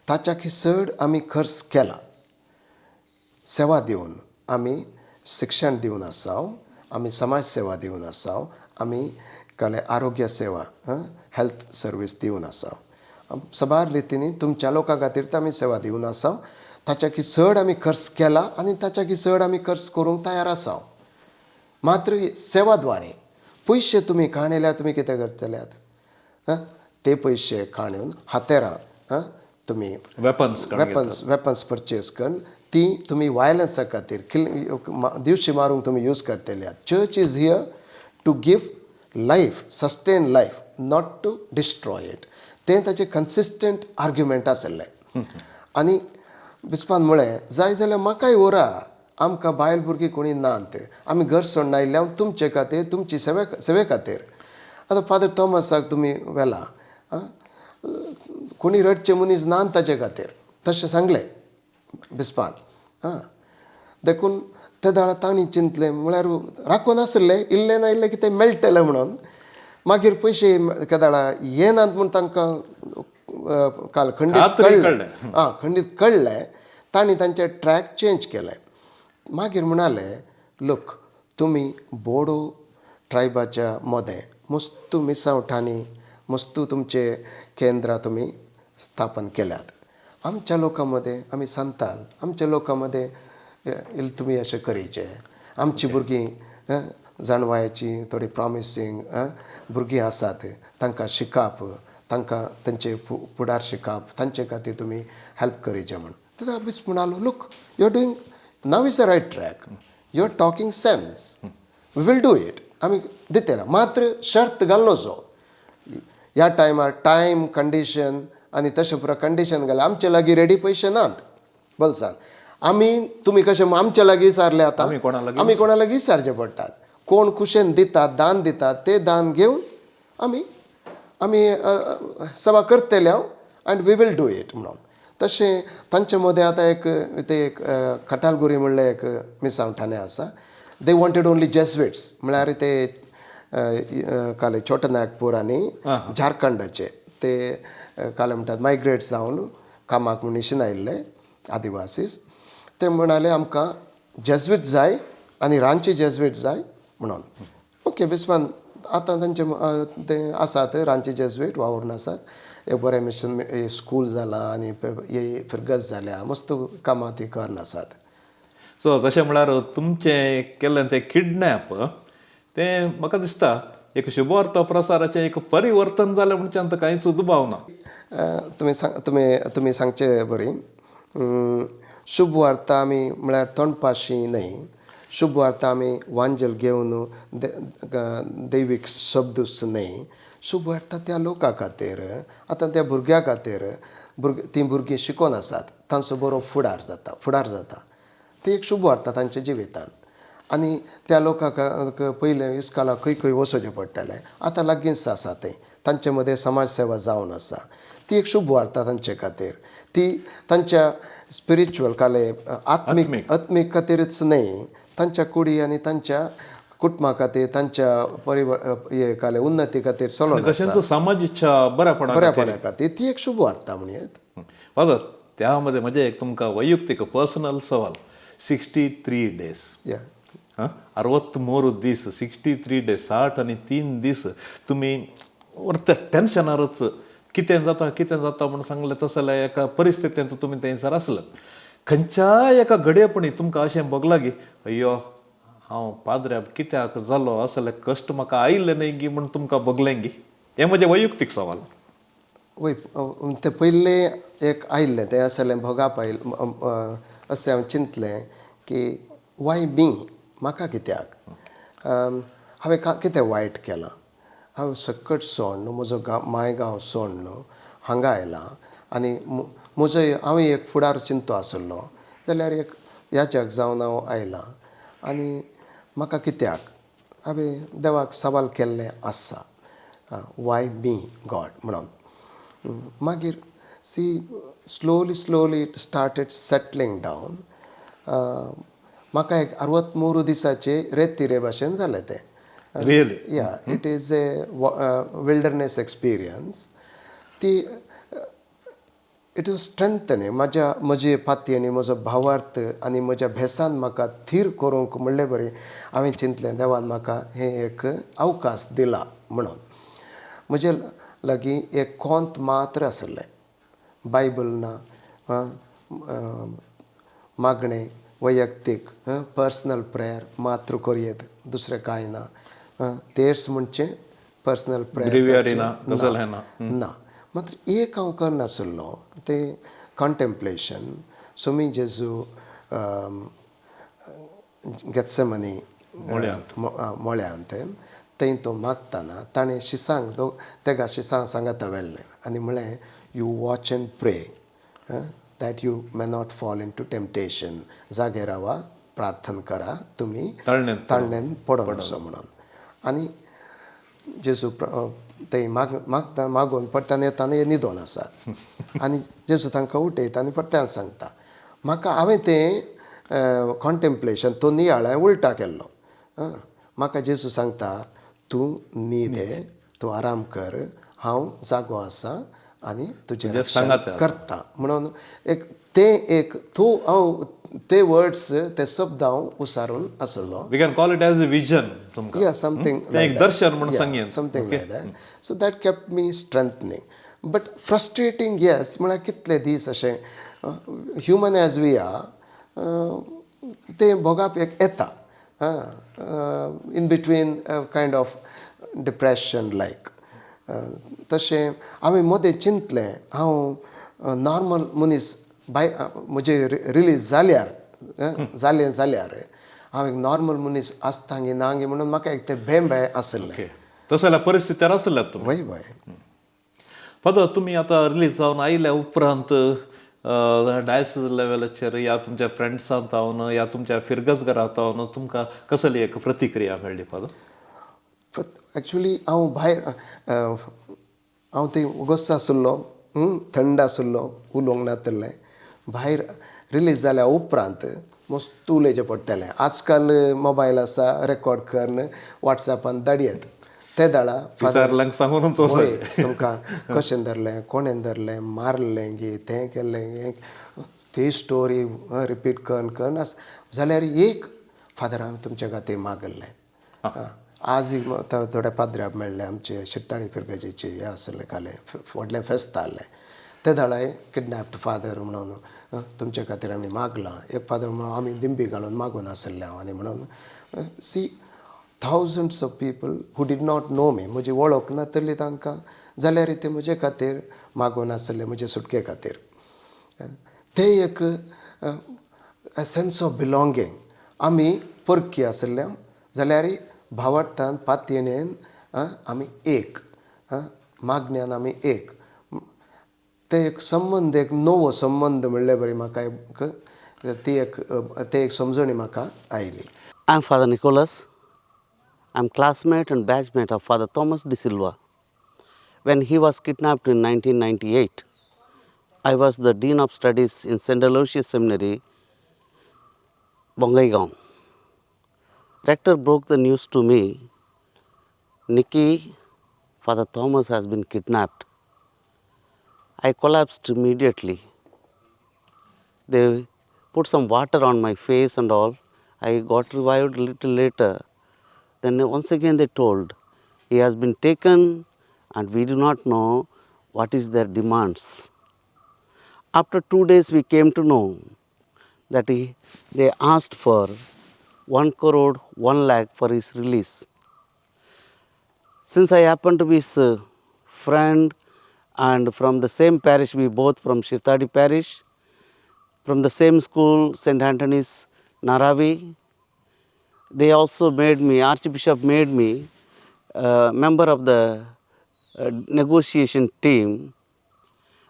ताच्याकी चड आमी खर्च केला सेवा दिवन, आमी शिक्षण दिवन आसा, आमी समाज सेवा दिवन आसा, आमी कले आरोग्य सेवा हेल्थ सर्वीस दिवन आसा, सबार रितींनी तुमच्या लोकां खातीर तर आमी सेवा दिवन आसा, ताच्याकी चड आमी खर्च केला आनी ताच्याकी चड आमी खर्च करूंक तयार आसा. मात्र सेवा द्वारे पयशे तुमी काणयल्यार तुमी कितें करतल्यात ते पयशे काडून हातेरां तुमी वेपन्स वेपन्स परचेज करून ती तुमी वायलन्सा खातीर दिवशी मारूंक तुमी यूज करतले. Church is here to give life, sustain life, not to destroy it. तें ताचें कन्सिस्टंट आर्ग्युमेंट आशिल्लें. आनी बिस्पान म्हळें जाय जाल्यार म्हाकाय व्हरा, आमकां बायल भुरगीं कोणी नात, आमी घर सोडून आयिल्ले हांव तुमचे खातीर, तुमची सेवे खातीर. आतां फादर थॉमसाक तुमी व्हेला, कोणी रडचे मनीस ना ताचे खातीर, तशें सांगलें बिस्पान. आं देखून ते दाळा तांणी चिंतलें म्हळ्यार राखून आसलें इल्लें ना इल्लें कितें मेळटलें म्हणून. मागीर पयशे केदाळा येनात म्हूण तांकां काल खंडीत कळ्ळें, आं खंडीत कळ्ळें, तांणी तांचे ट्रॅक चेंज केले. मागीर म्हणाले लूक तुमी बोडो ट्रायबाच्या मदें मस्तू मिसावठांनी मस्तू तुमचे केंद्रां तुमी स्थापन केल्यात, आमच्या लोकां मदें आमी सांताल, आमच्या लोकां मदें तुमी अशें करीचे, आमची भुरगीं जाणवायेची थोडी प्रॉमिसींग भुरगीं आसात, तांकां शिकप, तांकां तांचे फुडार शिकप, तांचे खातीर तुमी हेल्प करीचे म्हूण. तेन्ना बिस्प म्हणालो look you are doing now is the right track, you are talking sense, we will do it, आमी दितले, मात्र शर्त घालनो जो ह्या टायमार टायम कंडिशन आनी तशें पुरो कंडिशन घालें आमचे लागीं रेडी पयशे नात बोल्सान, आमी तुमी कशें आमचे लागीं विचारले आतां आमी कोणा लागीं विचारचे पडटात, कोण कुशेन दितात दान दितात ते दान घेवन आमी आमी सभा करतले हांव and we will do it म्हणून. तशें तांचे मदें आतां एक ते एक खटालगुरी म्हणलें एक मिसांव ठाणे आसा, they wanted only Jesuits म्हळ्यार ते काले छोटा नागपूर आनी झारखंडाचे ते काले म्हणटात मायग्रेट जावन कामाक म्हूण निशीन आयिल्ले आदिवासीस, ते म्हणाले आमकां जेज्वीट जाय आनी रांची जेज्वीट जाय म्हणून. ओके बिस्पान आतां तांचे ते आसात रांची जेज्वीट वावरून आसात, एक बरें मिशन स्कूल जालां आनी फिरगज जाल्या, मस्त कामां ती करून आसात. सो तशें म्हळ्यार तुमचें केल्लें तें किडनॅप तें म्हाका दिसता एक शुभवार्ता प्रसाराचें एक परिवर्तन जालें म्हणच्यान कांयच दुबाव ना. तुमी तुमी सांगचे बरी शुभवार्ता आमी म्हळ्यार तोंडपाशी न्हय, शुभवार्ता आमी वांजल घेवन दैवीक शब्दूच न्हय, शुभवार्ता त्या लोकां खातीर, आतां त्या भुरग्यां खातीर, तीं भुरगीं शिकोन आसात तांचो बरो फुडार जाता, ती एक शुभवार्ता तांच्या जिवितान. आनी त्या लोकांक पयलें इस्कोलाक खंय खंय वचोचें पडटालें, आतां लागींच आसा तें, तांचे मदें समाज सेवा जावन आसा, ती एक शुभवार्ता तांचे खातीर, ती तांच्या स्पिरिच्युअल काले आत्मीक आत्मीक खातीरच न्हय, तांच्या कुडी आनी तांच्या कुटुंबा खातीर, तांच्या हे काले उन्नती खातीर चलोन तशेंच समाजीच्या बऱ्यापणा खातीर ती एक शुभवार्ता म्हणयेत. फादर त्या मध्ये म्हजें एक तुमकां वैयक्तीक पर्सनल सवाल, 63 डेज, 63 दीस, 63 डेज, 63 दीस तुमी वर्त टेन्शनारच कितें जाता कितें जाता म्हूण सांगलें, तसल्या एका परिस्थितींत तुमी थंयसर आसले, खंयच्याय एका घडयेपणी तुमकां अशें भोगलां की अय्यो हांव पाद्र्याब कित्याक जालो, असले कश्ट म्हाका आयिल्ले न्हय गी म्हूण तुमकां भोगलें गी? हें म्हजें वैयक्तीक सवाल. वय तें पयलें एक आयिल्लें तें आसलें भोगाप आयिल्लें, अशें हांव चिंतलें की वाय मी, म्हाका कित्याक, हांवें कितें वायट केलां, हांव सकट सोडून म्हजो गांव मायगांव सोडून हांगा आयलां आनी म्हजो हांव एक फुडार चिंतो आसलो जाल्यार एक याचक जावन हांव आयलां आनी म्हाका कित्याक. हांवें देवाक सवाल केल्लें आसा, वाय मी गॉड म्हणून. मागीर see slowly slowly it started settling down. म्हाका एक 63 दिसाचे रेतिरे भाशेन जालें तें. Really? Yeah, it is a wilderness experience. ती it was strengthening म्हाज्या म्हजे पातयेनी, म्हजो भावार्थ आनी म्हज्या भेसान म्हाका थीर करूंक म्हणले बरी हांवें चिंतलें देवान म्हाका हें एक अवकाश दिला म्हणून. म्हजे लागीं एक कोंत मात्र आसलें, बायबल ना, मागणें वैयक्तीक पर्सनल प्रेयर मात्र करयेत, दुसरें कांय ना. तेर्स म्हणचें पर्सनल प्रेयर ना. मात्र एक हांव करनासलो तें कॉन्टेम्प्लेशन. सोमी जेजू गेत्सेमनी मळ्यांत थंय तो मागतना ताणें शिसांक तेगा शिसांक सांगाता व्हेल्लें आनी म्हळें, you watch and pray that you may not fall into temptation. जागे रावा, प्रार्थना करा, तुमी ताळण्यान पडोन असो म्हणून. आनी जेजू थंय मागता मागून परत्यान येता आनी न्हिदोन आसात आनी जेजू तांकां उठयता आनी परत्यान सांगता. म्हाका हांवें तें कॉन्टेम्प्लेशन तो नियाळ हांवें उल्टा केल्लो. म्हाका जेजू सांगता, तूं न्हिदे, तूं आराम कर, हांव जागो आसा आनी तुजें रक्षण करता म्हणून. एक तें एक तूं हांव ते वर्ड्स ते शब्द हांव उसारून आसलो. We can call it as a vision. Yeah, something like दर्शन म्हणून सांगेन, something like that. So that kept me strengthening. But frustrating, yes, म्हळ्यार कितले दीस अशें ह्युमन एज we are तें भोगप एक येता, in between kind of depression like. तशें हांवें मदें चिंतलें हांव नॉर्मल मनीस बाय म्हजें रिलीज जाल्यार जालें जाल्यार हांव एक नॉर्मल मनीस आसता गी ना गी म्हणून म्हाका एक तें भें भंय आसलें. तसो जाल्यार परिस्थितीर आसल्यात तुमी. वय वय. फादर, तुमी आतां रिलीज जावन आयल्या उपरांत डायसिस लेवलाचेर या तुमच्या फ्रेंड्सां जावन या तुमच्या फिरगजघरांत जावन तुमकां कसली एक प्रतिक्रिया मेळ्ळी फादर? एक्चुली हांव भायर हांव थंय गोस्स आसलो, थंड आसलो, उलोवंक नातलें. भायर रिलीज जाल्या उपरांत मस्त उलयचें पडटलें. आजकाल मोबायल आसा, रेकॉर्ड करून वॉट्सॅपान धाडयेत. ते दाडा सांगून वय तुमकां कशें धरलें, कोणें धरलें, मारलें गी, तें केल्लें, ती स्टोरी रिपीट करून करून आस जाल्यार एक फादर हांवें तुमच्या खातीर मागल्लें. आज थोडे पाद्र्याक मेळ्ळे आमचे शिरताळी फिरगजेचे हें आसलें, कालें व्हडलें फेस्त आहलें. ते दाळाय किडनॅप्ड फादर म्हणून तुमच्या खातीर आमी मागलां. एक फादर म्हणून आमी दिंबी घालून मागून आसले हांव. आनी म्हणून see thousands of people who did not know me, म्हजी वळख नातली तांकां जाल्यार ते म्हजे खातीर मागून आसले, म्हजे सुटके खातीर. ते एक सेन्स ऑफ बिलोंगींग. आमी परकी आसले जाल्यार भावार्थान पातयेन आमी एक, मागण्यान आमी एक. ते एक संबंद, एक नवो संबंद म्हणले बरी म्हाका एक ती एक ते एक समजणी म्हाका आयली. I am Father Nicholas. I am classmate and batchmate of Father Thomas D'Silva. When he was kidnapped in 1998, I was the Dean of Studies in St. Aloysius Seminary, Bongaigaon. Rector broke the news to me, Nikki, Father Thomas has been kidnapped. I collapsed immediately. They put some water on my face and all. I got revived a little later. Then once again they told, he has been taken and we do not know what is their demands. After 2 days we came to know that they asked for 1 crore 1 lakh for his release. Since I happened to be his friend and from the same parish, we both from Shirtadi parish, from the same school, St. Anthony's, Naravi. They also made me, Archbishop made me member of the negotiation team,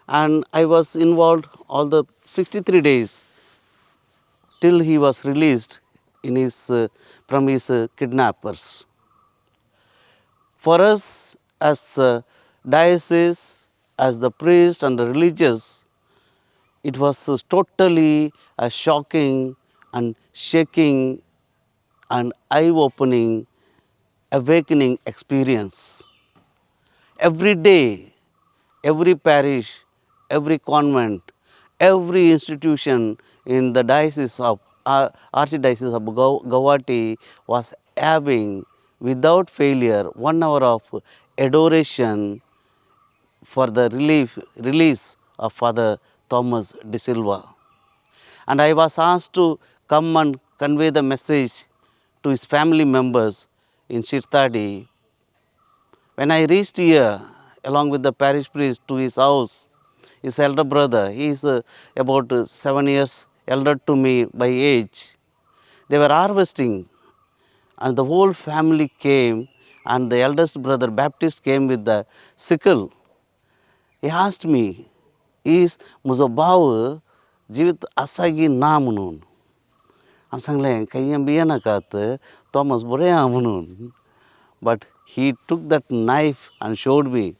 and I was involved all the 63 days till he was released in his, from his kidnappers. For us as diocese, as the priest and the religious, it was totally a shocking and shaking and eye-opening, awakening experience. Every day, every parish, every convent, every institution in the diocese of Archdiocese of Guwahati was having, without failure, 1 hour of adoration for the release of Father Thomas D'Silva. And I was asked to come and convey the message to his family members in Shirtadi. When I reached here, along with the parish priest, to his house, his elder brother, he is about 7 years elder to me by age. They were harvesting, and the whole family came, and the eldest brother, Baptist, came with the sickle. He asked me, is म्हजो भाव जिवीत आसा की ना म्हणून. हांवें सांगलें, खंय भियेनाकात, थॉमस बरें आहा म्हणून. But he took that knife and showed me,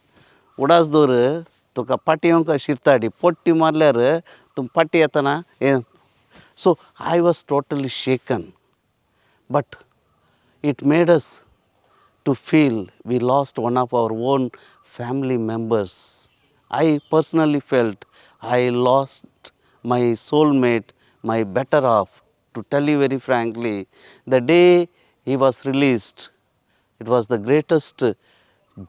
उडास दवर, तुका पाटी येवंक शिरताडी पोट्टी मारल्यार तूं पाटी येतना हें. So I was totally shaken, but it made us to feel we lost one of our own family members. I personally felt I lost my soulmate, my better half. To tell you very frankly, the day he was released, it was the greatest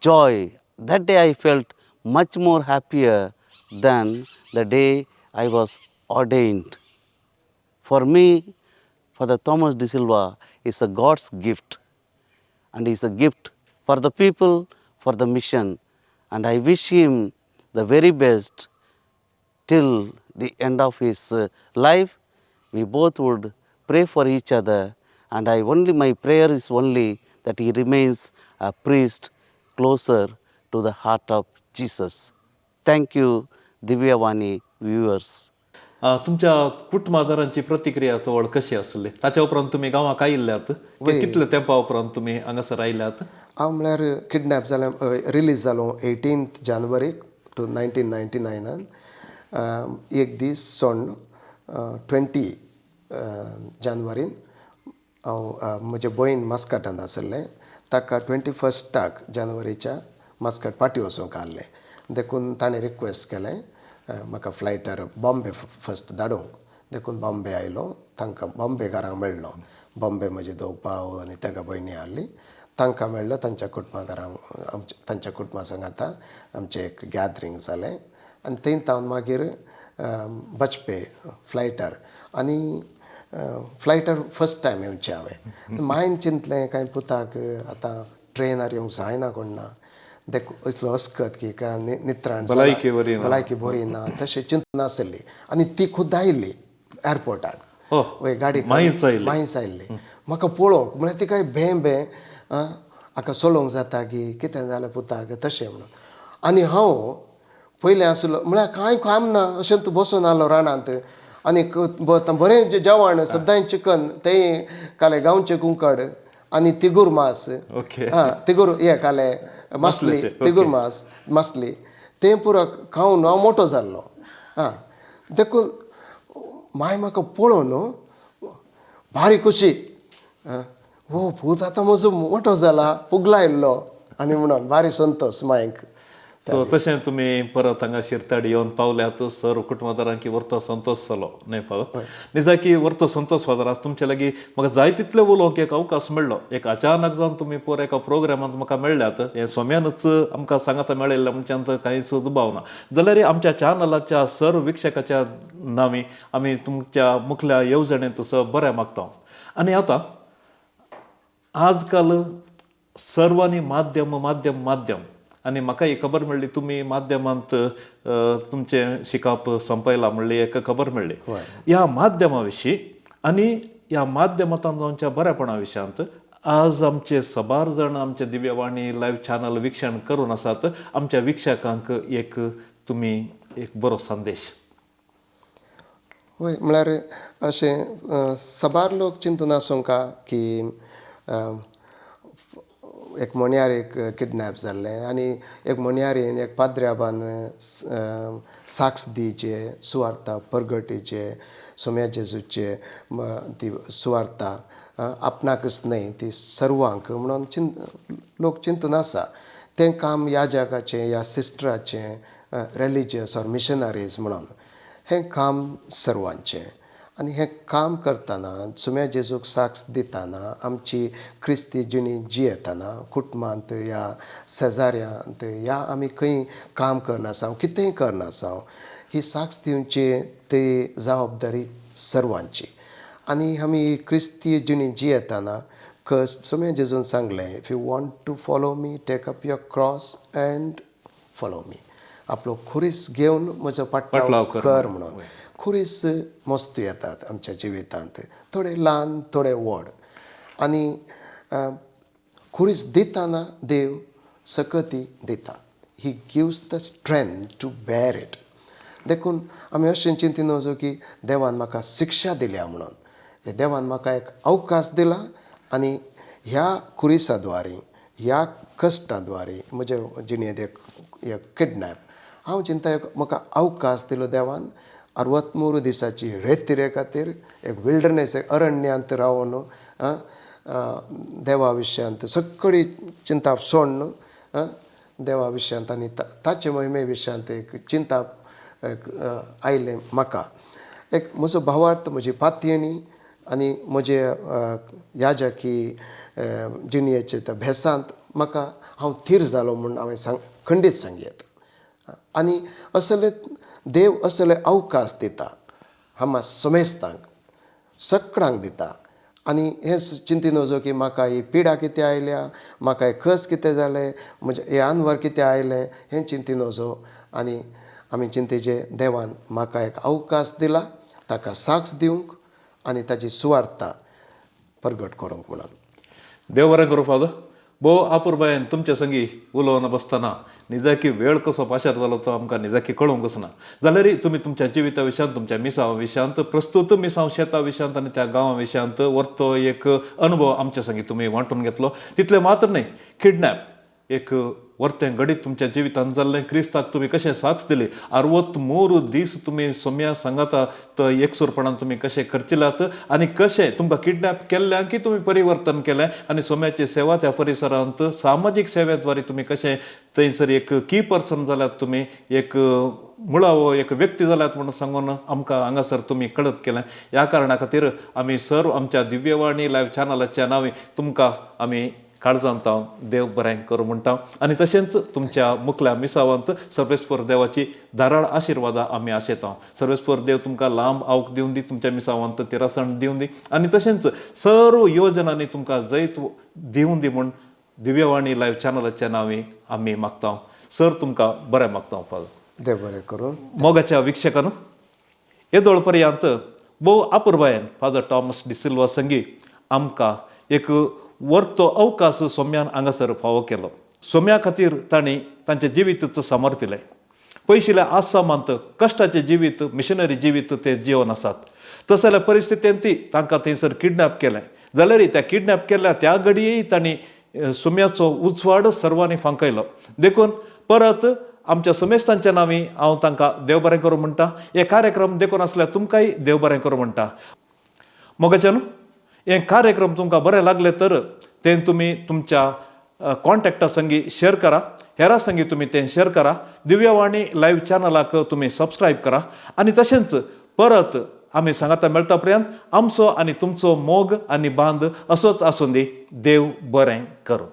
joy. That day I felt much more happier than the day I was ordained. For me, Father Thomas D'Silva is a God's gift, and is a gift for the people, for the mission, and I wish him the very best till the end of his life. We both would pray for each other, and my prayer is only that he remains a priest closer to the heart of Jesus. Thank you, Divyavani viewers. तुमच्या कुटुंबादारांची प्रतिक्रिया चवळ कशी आसली? ताच्या उपरांत तुमी गांवाक आयिल्ल्यात, कितले तेंपा उपरांत तुमी हांगासर आयल्यात? हांव म्हळ्यार किडनॅप जालें, रिलीज जालो 18 जानेवारी टू 1999. एक दीस सोडून 20 जानेवारीन हांव म्हजे भयण मस्कटान आसलें, ताका 21 जानेवारीच्या मस्कट पाटी वचूंक आहलें. देखून ताणें रिक्वेस्ट केलें म्हाका फ्लायटार बॉम्बे फस्ट धाडूंक. देखून बॉम्बे आयलो, तांकां बॉम्बे घरांक मेळ्ळो. बॉम्बे म्हजे दोग भाव आनी तेगा भयणी आहली, तांकां मेळ्ळो. तांच्या कुटुंबा घरांक, तांच्या कुटुंबा सांगाता आमचें एक गॅदरींग जालें. आनी थंय तावन मागीर बचपे फ्लायटार, आनी फ्लायटार फस्ट टायम येवचें हांवें. मायन चिंतलें कांय पुताक आतां ट्रेनार येवंक जायना कोण ना, देखून इतलो अस्कत की काय नित्राण भलायकी बरी ना तशें चिंतून आसली. आनी ती खुद्द आयिल्ली एअरपोर्टाक, वय गाडी मायच आयिल्ली म्हाका पळोवंक. म्हळ्यार तिका भें भें हाका चलोवंक जाता की कितें जालें पुताक तशें म्हणून. आनी हांव पयलें आसलो म्हळ्यार कांय काम ना अशें तूं बसून आहलो रानांत, आनी बरें जेवण सद्दां चिकन, तें काले गांवचें कुंकड आनी तिगूर मास, आं तिगूर हें काले मासली, तिगूर मास मासली, तें पुरो खावन हांव मोटो जाल्लो. आं देखून माय म्हाका पळोवन भारी खुशी, हो पूत आतां म्हजो मोटो जाला, पुगला आयिल्लो आनी म्हणून भारी संतोश मायक. सो तशें तुमी परत हांगा शिरताडी येवन पावल्यात, सर कुटुंबादारांकी वर्तो संतोश जालो न्हय फादर? निजाकी वर्तो संतोश फादर, आज तुमचे लागीं म्हाका जाय तितलें उलोवंक एक अवकाश मेळ्ळो. एक अचानक जावन तुमी पोर एका प्रोग्रामांत म्हाका मेळ्ळ्यात, हें सोम्यानूच आमकां सांगाता मेळिल्लें म्हणच्यान कांयच दुबाव ना. जाल्यार आमच्या चॅनलाच्या सर विक्षकाच्या नांवी आमी तुमच्या मुखल्या येवजणेंत स बरें मागता. आनी आतां आजकाल सर्वांनी माध्यम माध्यम माध्यम, आनी म्हाका एक खबर मेळ्ळी तुमी माध्यमांत तुमचें शिकप संपयलां म्हणली एक खबर मेळ्ळी. ह्या माध्यमा विशीं आनी ह्या माध्यमांतल्यान जावच्या बरेपणा विशयांत आज आमचे सबार जाण आमचे दिव्यवाणी लायव्ह चॅनल विक्षण करून आसात. आमच्या वीक्षकांक एक तुमी एक बरो संदेश. वय, म्हळ्यार अशें साबार लोक चिंतून आसूंक की एक मोणयार एक किडनॅप जाल्लें आनी एक मोणयारीन एक पाद्र्याबान साक्ष दिवचे सुवार्ता परगटीचे सोम्या जेजूचे ती सुवार्ता आपणाकच न्हय ती सर्वांक म्हणून लोक चिंतून आसा. तें काम ह्या जगाचें ह्या सिस्टराचें रिलिजियस ऑर मिशनरीज म्हणून हें काम सर्वांचें. आनी हें काम करतना सुम्या जेजूक साक्ष दितना आमची क्रिस्ती जिणी जियेतना कुटुंबांत या शेजाऱ्यांत या आमी खंय काम करनासांव कितेंय करनासांव ही साक्ष दिवची ती जबाबदारी सर्वांची. आनी आमी क्रिस्ती जिणी जियेतना सुम्या जेजून सांगलें, if you want to follow me take up your cross and follow me. आपलो खुरीस घेवन म्हजो पाटलाव कर म्हणून. खुरीस मस्त येतात आमच्या जिवितांत, थोडे ल्हान थोडे व्हड. आनी खुरीस दितना देव सकती दिता, he gives the strength to bear it. देखून आमी अशें चिंतीन वचूं की देवान म्हाका शिक्षा दिल्या म्हणून, देवान म्हाका एक अवकाश दिला आनी ह्या खुरिसा द्वारे ह्या कश्टा द्वारे म्हज्या जिणेंत एक किडनॅप हांव चिंता म्हाका अवकाश दिलो देवान 63 दिसाची रेतिरे खातीर एक विल्डरनेस एक अरण्यांत रावन देवा विशयांत सगळी चिंता सोडून देवा विशयांत आनी ताचे महिमे विशयांत एक चिंता एक आयलें म्हाका. एक म्हजो भावार्थ म्हजी पातयेणी आनी म्हजे याजकी जिणयेचे त्या भेसांत म्हाका हांव थीर जालो म्हूण हांवें खंडीत सांगयेत. आनी असले देव असले अवकाश दिता हांगा समेस्तांक सगळ्यांक दिता. आनी हें चिंतीन वचो की म्हाका ही पिडा कितें आयल्या, म्हाका हे कस कितें जालें, म्हजें हें आनवर कितें आयलें हें चिंतीन वचो. आनी आमी चिंतेचे देवान म्हाका एक अवकाश दिला ताका साक्ष दिवंक आनी ताची सुवार्ता परगट करूंक म्हणून. देव बरें करूं फादर. भोव आपुरबायेन तुमच्या संगी उलोवन बसतना निजाकी वेळ कसो पाशार जालो तो आमकां निजाकी कळोवंकच ना. जाल्यार तुमी तुमच्या जिविता विशयांत, तुमच्या मिसांव विशयांत, प्रस्तूत मिसांव शेता विशयांत आनी त्या गांवा विशयांत वर्तो एक अनुभव आमच्या संगी तुमी वांटून घेतलो. तितलें मात्र न्हय, किडनॅप एक वर्तें घडीत तुमच्या जिवितांत जाल्लें, क्रिस्ताक तुमी कशें साक्ष दिली, 63 दीस तुमी सोम्या सांगाता तो एकसूरपणान तुमी कशें खर्चिलात आनी कशें तुमकां किडनॅप केल्ल्यान की तुमी परिवर्तन केलें आनी सोम्याची सेवा त्या परिसरांत सामाजीक सेवेद्वारे तुमी कशें थंयसर एक की पर्सन जाल्यात, तुमी एक मुळावो एक व्यक्ती जाल्यात म्हणून सांगून आमकां हांगासर तुमी कळत केलें. ह्या कारणा खातीर आमी सर्व आमच्या दिव्यवाणी लायव्ह चॅनलाच्या नांवी तुमकां आमी काळजांत हांव देव बरें करूं म्हणटा. आनी तशेंच तुमच्या मुखल्या मिसावांत सर्वेस्पर देवाची धाराळ आशिर्वादां आमी आशेता. सर्वेस्पर देव तुमकां लांब आवक दिवन दी, तुमच्या मिसावांत तिरासण दिवन दी आनी तशेंच सर्व योजनांनी तुमकां जैत दिवन दी म्हूण दिव्यवाणी लायव्ह चॅनलाच्या नांवी आमी मागता. सर तुमकां बरें मागता फादर. देव बरें करूं. मोगाच्या विक्षकांनो, येदोळ पर्यंत भोव आपुरबायेन फादर टॉमस डिसिल्वा संगी आमकां एक वर्तो अवकाश सोम्यान हांगासर फावो केलो. सोम्या खातीर तांणी तांचें जिवीतच समर्पिलें. पयशिल्ल्या आसामांत कश्टाचें जिवीत, मिशनरी जिवीत ते जिवन आसात. तसल्या जाल्यार परिस्थितीन ती तांकां थंयसर किडनॅप केलें. जाल्यारय त्या किडनॅप केल्ल्या त्या घडयेय तांणी सोम्याचो उजवाड सर्वांनी फांकयलो. देखून परत आमच्या समेस्तांच्या नांवी हांव तांकां देव बरें करूं म्हणटा. हे कार्यक्रम देखून आसल्यार तुमकांय देव बरें करूं म्हणटा. मोगाच्यान हे कार्यक्रम तुमकां बरें लागले तर तें तुमी तुमच्या कॉन्टॅक्टा संगी शेअर करा, हेरा संगी तुमी तें शेअर करा. दिव्यवाणी लायव्ह चॅनलाक तुमी सबस्क्रायब करा आनी तशेंच परत आमी सांगाता मेळटा पर्यंत आमचो आनी तुमचो मोग आनी बांद असोच आसूं दी. देव बरें करूं.